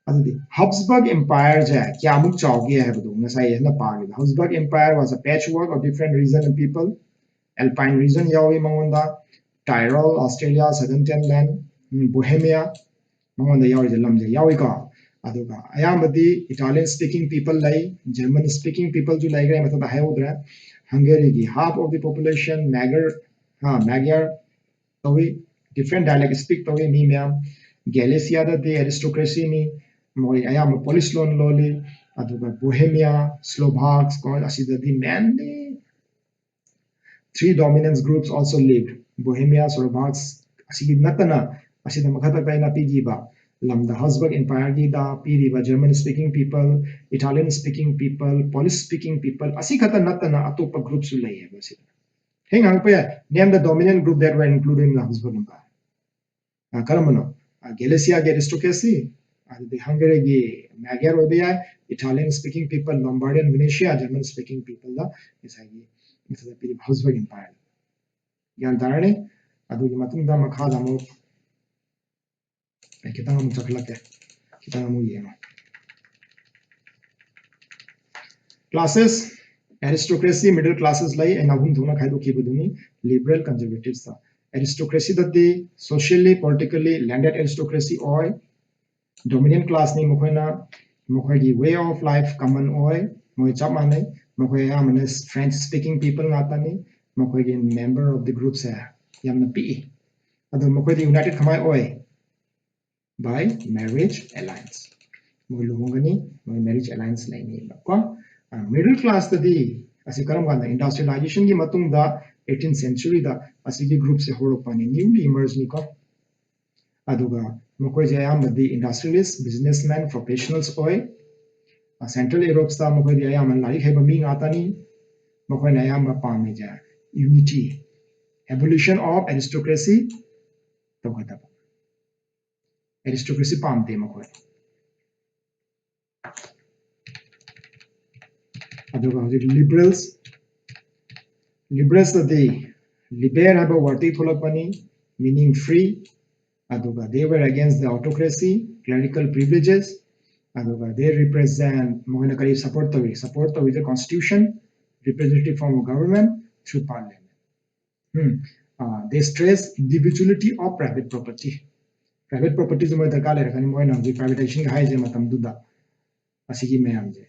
ꯑꯗꯨꯗꯤ Habsburg Empire ꯁꯦ ꯀꯌꯥꯃꯨꯛ ꯆꯥꯎꯒꯦ ꯍꯥꯏꯕꯗꯣ ꯉꯁꯥꯏ ꯑꯩꯅ ꯄꯥꯈꯤꯕꯗꯣ, Habsburg Empire was a patchwork of different region and people. Alpine region ꯌꯥꯎꯏ ꯃꯉꯣꯟꯗ, Tyrol, Australia, Suddetenland, ꯎꯝ, Bohemia, ꯃꯉꯣꯟꯗ ꯌꯥꯎꯔꯤꯁꯦ ꯂꯝꯁꯦ ꯌꯥꯎꯏꯀꯣ꯫ ꯑꯗꯨꯒ ꯑꯌꯥꯝꯕꯗꯤ Italian speaking people ꯂꯩ, German speaking people ꯁꯨ ꯂꯩꯈ꯭ꯔꯦ, ꯃꯊꯛꯇ ꯍꯥꯏꯍꯧꯗ꯭ꯔꯦ꯫ Hungary ꯒꯤ half of the population Magyar, ꯍꯥ, Magyar ꯇꯧꯏ, different dialect speak ꯇꯧꯏ ꯃꯤ ꯃꯌꯥꯝ꯫ Galicia ꯗꯗꯤ aristocracy ꯅꯤ, ꯃꯣꯏ ꯑꯌꯥꯝꯕ Polish ꯂꯣꯟ ꯂꯣꯜꯂꯤ꯫ ꯑꯗꯨꯒ Bohemia, Slovaks ꯀꯣ, ꯑꯁꯤꯗꯗꯤ mainly three dominant groups also lived. Bohemia, Slovaks ꯑꯁꯤꯒꯤ ꯅꯠꯇꯅ, ꯑꯁꯤꯗ ꯃꯈꯥ ꯇꯥꯅ ꯑꯩꯅ ꯄꯤꯈꯤꯕ ꯂꯝꯗ Habsburg Empire ꯒꯤꯗ ꯄꯤꯔꯤꯕ German speaking people, Italian speaking people, Polish speaking people ꯑꯁꯤ ꯈꯛꯇ ꯅꯠꯇꯅ ꯑꯇꯣꯞꯄ group ꯁꯨ ꯂꯩꯌꯦꯕ ꯁꯤꯗ꯫ ꯍꯦꯡ ꯍꯪꯉꯛꯄ ꯌꯥꯏ, name the dominant group that were included in the Habsburg Empire. ꯑ, ꯀꯔꯝꯕꯅꯣ? ꯑ, Galicia ꯒꯤ aristocracy, ꯑꯗꯨꯗꯤ Hungary ꯒꯤ Magyar ꯑꯣꯏꯕ ꯌꯥꯏ, Italian speaking people, Lombardian Venetia, German speaking people ꯗ ꯉꯁꯥꯏꯒꯤ ꯃꯊꯛꯇ ꯄꯤꯔꯤꯕ Habsburg Empire꯫ ꯒ꯭ꯌꯥꯟ ꯇꯥꯔꯅꯤ꯫ ꯑꯗꯨꯒꯤ ꯃꯇꯨꯡꯗ ꯃꯈꯥꯗ ꯑꯃꯨꯛ ꯑꯩ ꯈꯤꯇꯪ ꯑꯃꯨꯛ ꯆꯠꯈꯠꯂꯛꯀꯦ, ꯈꯤꯇꯪ ꯑꯃꯨꯛ ꯌꯦꯡꯉꯣ꯫ Classes, aristocracy, middle classes ꯂꯩ꯫ ꯑꯩꯅ ꯑꯍꯨꯝ ꯊꯣꯛꯅ ꯈꯥꯏꯗꯣꯛꯈꯤꯕꯗꯨꯅꯤ, liberal, conservatives ꯇ꯫ Aristocracy ꯗꯗꯤ socially, politically landed aristocracy ꯑꯣꯏ, dominant class ꯅꯤ ꯃꯈꯣꯏꯅ, ꯃꯈꯣꯏꯒꯤ way of life common ꯑꯣꯏ, ꯃꯣꯏ ꯆꯞ ꯃꯥꯟꯅꯩ꯫ ꯃꯈꯣꯏ ꯑꯌꯥꯝꯕꯅ French speaking people ꯉꯥꯛꯇꯅꯤ꯫ ꯃꯈꯣꯏꯒꯤ member of the group ꯁꯦ ꯌꯥꯝꯅ ꯄꯤꯛꯏ꯫ ꯑꯗꯣ ꯃꯈꯣꯏꯗꯤ united ꯀꯃꯥꯏ ꯑꯣꯏ? By marriage alliance꯫ ꯃꯣꯏ ꯂꯨꯍꯣꯡꯒꯅꯤ, ꯃꯣꯏ marriage alliance ꯂꯩꯅꯤꯕꯀꯣ꯫ ꯑ, middle class ꯇꯗꯤ ꯑꯁꯤ ꯀꯔꯝ ꯀꯥꯟꯗ? Industrializationꯒꯤ ꯃꯇꯨꯡꯗ eighteenth centuryꯗ ꯑꯁꯤꯒꯤ groupꯁꯦ ꯍꯧꯔꯛꯄꯅꯤ, newly emergeꯅꯤꯀꯣ꯫ ꯑꯗꯨꯒ ꯃꯈꯣꯏꯁꯦ ꯑꯌꯥꯝꯕꯗꯤ industrialist, businessman, professionals ꯑꯣꯏ꯫ Central Europesꯇ ꯃꯈꯣꯏꯗꯤ ꯑꯌꯥꯝꯕꯅ ꯂꯥꯏꯔꯤꯛ ꯍꯩꯕ ꯃꯤ ꯉꯥꯛꯇꯅꯤ꯫ ꯃꯈꯣꯏꯅ ꯑꯌꯥꯝꯕ ꯄꯥꯝꯃꯤꯁꯦ unity, abolition of aristocracy ꯇꯧꯒꯗꯕ꯫ Aristocracy ꯄꯥꯝꯗꯦ ꯃꯈꯣꯏ꯫ ꯑꯗꯨꯒ ꯍꯧꯖꯤꯛ liberals, liberalsꯇꯗꯤ liber ꯍꯥꯏꯕ wordꯇꯒꯤ ꯊꯣꯛꯂꯛꯄꯅꯤ, meaning free꯫ ꯑꯗꯨꯒ they were against the autocracy, clerical privileges꯫ ꯑꯗꯨꯒ they represent, ꯃꯈꯣꯏꯅ ꯀꯔꯤ support ꯇꯧꯏ? Support ꯇꯧꯏꯁꯦ constitution, representative form of government through parliament꯫ Um, they stress individuality of private property꯫ Private propertyꯁꯨ ꯃꯣꯏ ꯗꯔꯀꯥꯔ ꯂꯩꯔꯛꯀꯅꯤ, ꯃꯣꯏꯅ ꯍꯧꯖꯤꯛ privatization ꯍꯥꯏꯔꯤꯁꯦ ꯃꯇꯝꯗꯨꯗ꯫ ꯑꯁꯤꯒꯤ ꯃꯌꯥꯝꯁꯦ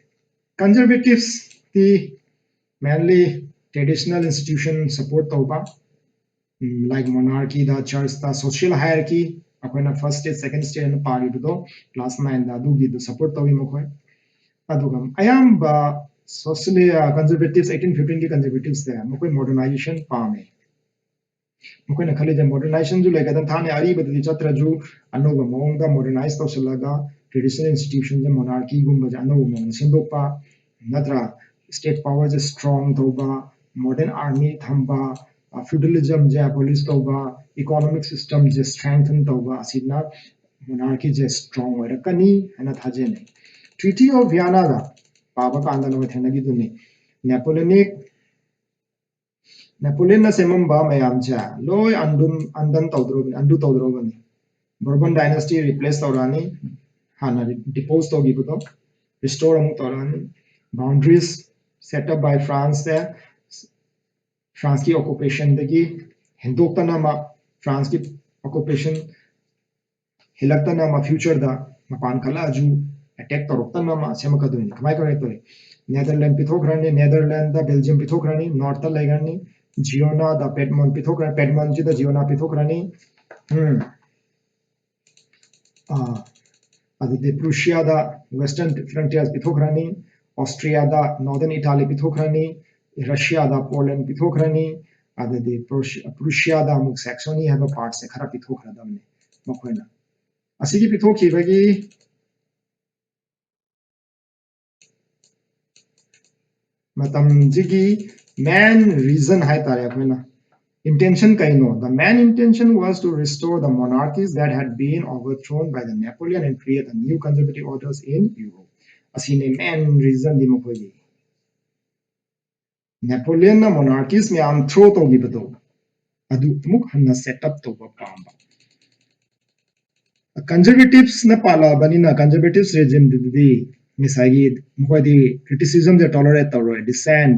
conservativesꯇꯤ mainly traditional institution support ꯇꯧꯕ, like monarchyꯗ, churchꯇ, social hierarchy, ꯑꯩꯈꯣꯏꯅ first state, second state ꯍꯥꯏꯅ ꯄꯥꯈꯤꯕꯗꯣ class nineꯗ, ꯑꯗꯨꯒꯤꯗꯣ support ꯇꯧꯏ ꯃꯈꯣꯏ꯫ ꯑꯗꯨꯒ ꯑꯌꯥꯝꯕ socially conservatives, eighteenth centuryꯒꯤ conservativesꯁꯦ ꯃꯈꯣꯏ modernization ꯄꯥꯝꯃꯦ꯫ ꯃꯈꯣꯏꯅ ꯈꯜꯂꯤꯁꯦ modernizationꯁꯨ ꯂꯩꯒꯗꯕ, ꯊꯥꯏꯅ ꯑꯔꯤꯕꯗꯗꯤ ꯆꯠꯇ꯭ꯔꯁꯨ ꯑꯅꯧꯕ ꯃꯑꯣꯡꯗ modernize ꯇꯧꯁꯤꯜꯂꯒ traditional institutionꯁꯦ, monarchyꯒꯨꯝꯕꯁꯦ ꯑꯅꯧꯕ ꯃꯑꯣꯡꯗ ꯁꯦꯝꯗꯣꯛꯄ ꯅꯠꯇ꯭ꯔꯥ, state powerꯁꯦ strong ꯇꯧꯕ, modern army ꯊꯝꯕ, feudalismꯁꯦ abolish ꯇꯧꯕ, economic systemꯁꯦ strengthen ꯇꯧꯕ, ꯑꯁꯤꯅ monarchyꯁꯦ strong ꯑꯣꯏꯔꯛꯀꯅꯤ ꯍꯥꯏꯅ ꯊꯥꯖꯅꯩ꯫ Treaty of Viennaꯗ ꯄꯥꯕ ꯀꯥꯟꯗ ꯅꯣꯏ ꯊꯦꯡꯅꯈꯤꯗꯨꯅꯤ, Napoleonic Napoleonꯅ ꯁꯦꯝꯃꯝꯕ ꯃꯌꯥꯝꯁꯦ ꯂꯣꯏ undo, undo ꯇꯧꯗ꯭ꯔꯣꯕꯅꯤ, undo ꯇꯧꯗ꯭ꯔꯣꯕꯅꯤ꯫ Bourbon dynasty replace ꯇꯧꯔꯛꯑꯅꯤ, ꯍꯥꯟꯅ depose ꯇꯧꯈꯤꯕꯗꯣ restore ꯑꯃꯨꯛ ꯇꯧꯔꯛꯑꯅꯤ꯫ Boundaries set up by Franceꯁꯦ Franceꯀꯤ occupationꯗꯒꯤ ꯍꯦꯟꯗꯣꯛꯇꯅ ꯑꯃ, Franceꯀꯤ occupation ꯍꯦꯜꯂꯛꯇꯅ ꯑꯃ futureꯗ ꯃꯄꯥꯟ ꯀꯜꯂꯛꯑꯁꯨ attack ꯇꯧꯔꯛꯇꯅ ꯑꯃ ꯁꯦꯝꯃꯛꯀꯗꯣꯏꯅꯤ꯫ ꯀꯃꯥꯏ ꯀꯃꯥꯏ ꯇꯧꯏ? Netherland ꯄꯤꯊꯣꯛꯈ꯭ꯔꯅꯤ, Netherlandꯗ Belgium ꯄꯤꯊꯣꯛꯈ꯭ꯔꯅꯤ, northꯇ ꯂꯩꯈ꯭ꯔꯅꯤ, Genoaꯗ Piedmont ꯄꯤꯊꯣꯛꯈ꯭ꯔꯅꯤ, Piedmontꯁꯤꯗ Genoa ꯄꯤꯊꯣꯛꯈ꯭ꯔꯅꯤ꯫ ꯎꯝ꯫ ꯑꯥ, ꯑꯗꯨꯗꯤ Prussiaꯗ western frontiers ꯄꯤꯊꯣꯛꯈ꯭ꯔꯅꯤ, Austriaꯗ northern Italy ꯄꯤꯊꯣꯛꯈ꯭ꯔꯅꯤ, ꯔꯁꯤꯌꯥꯗ ꯄꯣꯂꯦꯟ ꯄꯤꯊꯣꯛꯈ꯭ꯔꯅꯤ, ꯑꯗꯨꯗꯤ ꯄ꯭ꯔꯨꯁꯤꯌꯥꯗ ꯑꯃꯨꯛ ꯁꯦꯛꯁꯣꯅꯤ ꯍꯥꯏꯕ ꯄꯥꯔꯠꯁꯦ ꯈꯔ ꯄꯤꯊꯣꯛꯈ꯭ꯔꯗꯕꯅꯤ ꯃꯈꯣꯏꯅ꯫ ꯑꯁꯤꯒꯤ ꯄꯤꯊꯣꯛꯈꯤꯕꯒꯤ ꯃꯇꯝꯁꯤꯒꯤ ꯃꯦꯟ ꯔꯤꯖꯟ ꯍꯥꯏꯇꯥꯔꯦ ꯑꯩꯈꯣꯏꯅ ꯏꯟꯇꯦꯟꯁꯟ ꯀꯩꯅꯣ? The main intention was to restore the monarchies that had been overthrown by the Napoleon and create a new conservative orders in Europe. ꯑꯁꯤꯅꯦ ꯃꯦꯟ ꯔꯤꯖꯟꯗꯤ ꯃꯈꯣꯏꯒꯤ꯫ ꯅꯦꯄꯣꯂꯤꯌꯟꯅ ꯃꯣꯅꯥꯔꯀꯤꯁ ꯃꯌꯥꯝ ꯊ꯭ꯔꯣ ꯇꯧꯈꯤꯕꯗꯣ ꯑꯗꯨ ꯑꯃꯨꯛ ꯍꯟꯅ ꯁꯦꯠ ꯑꯞ ꯇꯧꯕ ꯄꯥꯝꯕ꯫ ꯀꯟꯖꯔꯚꯦꯇꯤꯚꯁꯅ ꯄꯥꯜꯂꯛꯑꯕꯅꯤꯅ ꯀꯟꯖꯔꯚꯦꯇꯤꯚꯁ ꯔꯦꯖꯤꯝꯗꯨꯗꯤ ꯉꯁꯥꯏꯒꯤ ꯃꯈꯣꯏꯗꯤ ꯀ꯭ꯔꯤꯇꯤꯁꯤꯖꯝꯁꯦ ꯇꯣꯂꯔꯦꯠ ꯇꯧꯔꯣꯏ, dissent,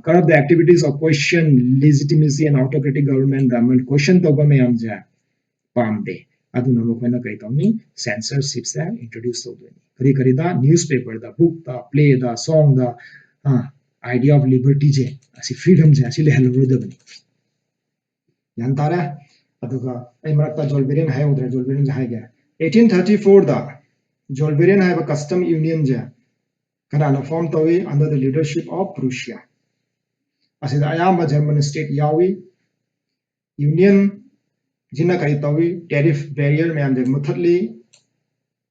curb the activities of question legitimacy and autocratic government, ꯀꯣꯏꯁꯟ ꯇꯧꯕ ꯃꯌꯥꯝꯁꯦ ꯄꯥꯝꯗꯦ꯫ ꯑꯗꯨꯅ ꯃꯈꯣꯏꯅ ꯀꯔꯤ ꯇꯧꯅꯤ? ꯁꯦꯟꯁꯔꯁꯤꯞꯁꯦ ꯏꯟꯇ꯭ꯔꯣꯗ꯭ꯌꯨꯁ ꯇꯧꯗꯣꯏꯅꯤ꯫ ꯀꯔꯤ ꯀꯔꯤꯗ? ꯅ꯭ꯌꯨꯁꯄꯦꯄꯔꯗ, ꯕꯨꯛꯇ, ꯄ꯭ꯂꯦꯗ, ꯁꯣꯡꯗ, idea of libertyꯁꯦ, ꯑꯁꯤ ꯐ꯭ꯔꯤꯗꯝꯁꯦ ꯑꯁꯤ ꯂꯩꯍꯜꯂꯔꯣꯏꯗꯕꯅꯤ꯫ ꯒ꯭ꯌꯥꯟ ꯇꯥꯔꯦ? ꯑꯗꯨꯒ ꯑꯩ ꯃꯔꯛꯇ ꯖꯣꯜꯕꯦꯔꯤꯌꯟ ꯍꯥꯏꯍꯧꯗ꯭ꯔꯦ, ꯖꯣꯜꯕꯦꯔꯤꯌꯟꯁꯦ ꯍꯥꯏꯒꯦ꯫ ꯑꯩꯠꯇꯤꯟ ꯊꯥꯔꯇꯤ ꯐꯣꯔꯗ ꯖꯣꯜꯕꯦꯔꯤꯌꯟ ꯍꯥꯏꯕ ꯀꯁꯇꯝ ꯌꯨꯅꯤꯌꯟꯁꯦ ꯀꯅꯥꯅ ꯐꯣꯔꯝ ꯇꯧꯏ? Under the leadership of Prussia꯫ ꯑꯁꯤꯗ ꯑꯌꯥꯝꯕ ꯖꯔꯃꯟ ꯁ꯭ꯇꯦꯠ ꯌꯥꯎꯏ꯫ ꯌꯨꯅꯤꯌꯟꯁꯤꯅ ꯀꯔꯤ ꯇꯧꯏ? ꯇꯦꯔꯤꯐ ꯕꯦꯔꯤꯌꯔ ꯃꯌꯥꯝꯁꯦ ꯃꯨꯊꯠꯂꯤ꯫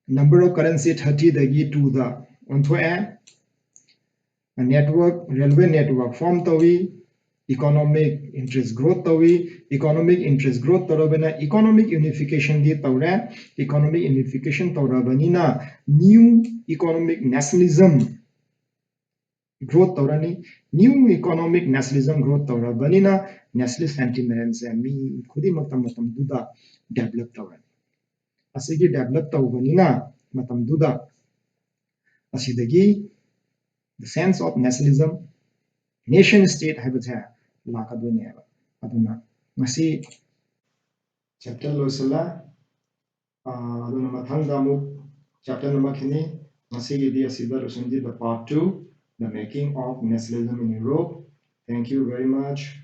Number of currency thirtyꯗꯒꯤ twoꯗ ꯑꯣꯟꯊꯣꯛꯑꯦ꯫ Network, railway network form ꯇꯧꯏ꯫ Economic interest growth ꯇꯧꯏ꯫ Economic interest growth ꯇꯧꯔꯕꯅꯤꯅ economic unificationꯗꯤ ꯇꯧꯔꯦ꯫ Economic unification ꯇꯧꯔꯕꯅꯤꯅ new economic nationalism growth ꯇꯧꯔꯅꯤ꯫ New economic nationalism growth ꯇꯧꯔꯕꯅꯤꯅ nationalist sentimentꯁꯦ ꯃꯤ ꯈꯨꯗꯤꯡꯃꯛꯇ ꯃꯇꯝꯗꯨꯗ ꯗꯦꯕꯂꯞ ꯇꯧꯔꯅꯤ꯫ ꯑꯁꯤꯒꯤ ꯗꯦꯕꯂꯞ ꯇꯧꯕꯅꯤꯅ ꯃꯇꯝꯗꯨꯗ ꯑꯁꯤꯗꯒꯤ the sense of nationalism, nation state ꯍꯥꯏꯕꯁꯦ ꯂꯥꯛꯀꯗꯣꯏꯅꯦꯕ꯫ ꯑꯗꯨꯅ ꯉꯁꯤ ꯆꯦꯞꯇꯔ ꯂꯣꯏꯁꯤꯜꯂꯦ꯫ ꯑꯥ, ꯑꯗꯨꯅ ꯃꯊꯪꯗ ꯑꯃꯨꯛ ꯆꯦꯞꯇꯔ ꯑꯃ ꯈꯤꯅꯤ꯫ ꯉꯁꯤꯒꯤꯗꯤ ꯑꯁꯤꯗ ꯂꯣꯏꯁꯤꯟꯈꯤ, the part two, the making of nationalism in Europe. Thank you very much.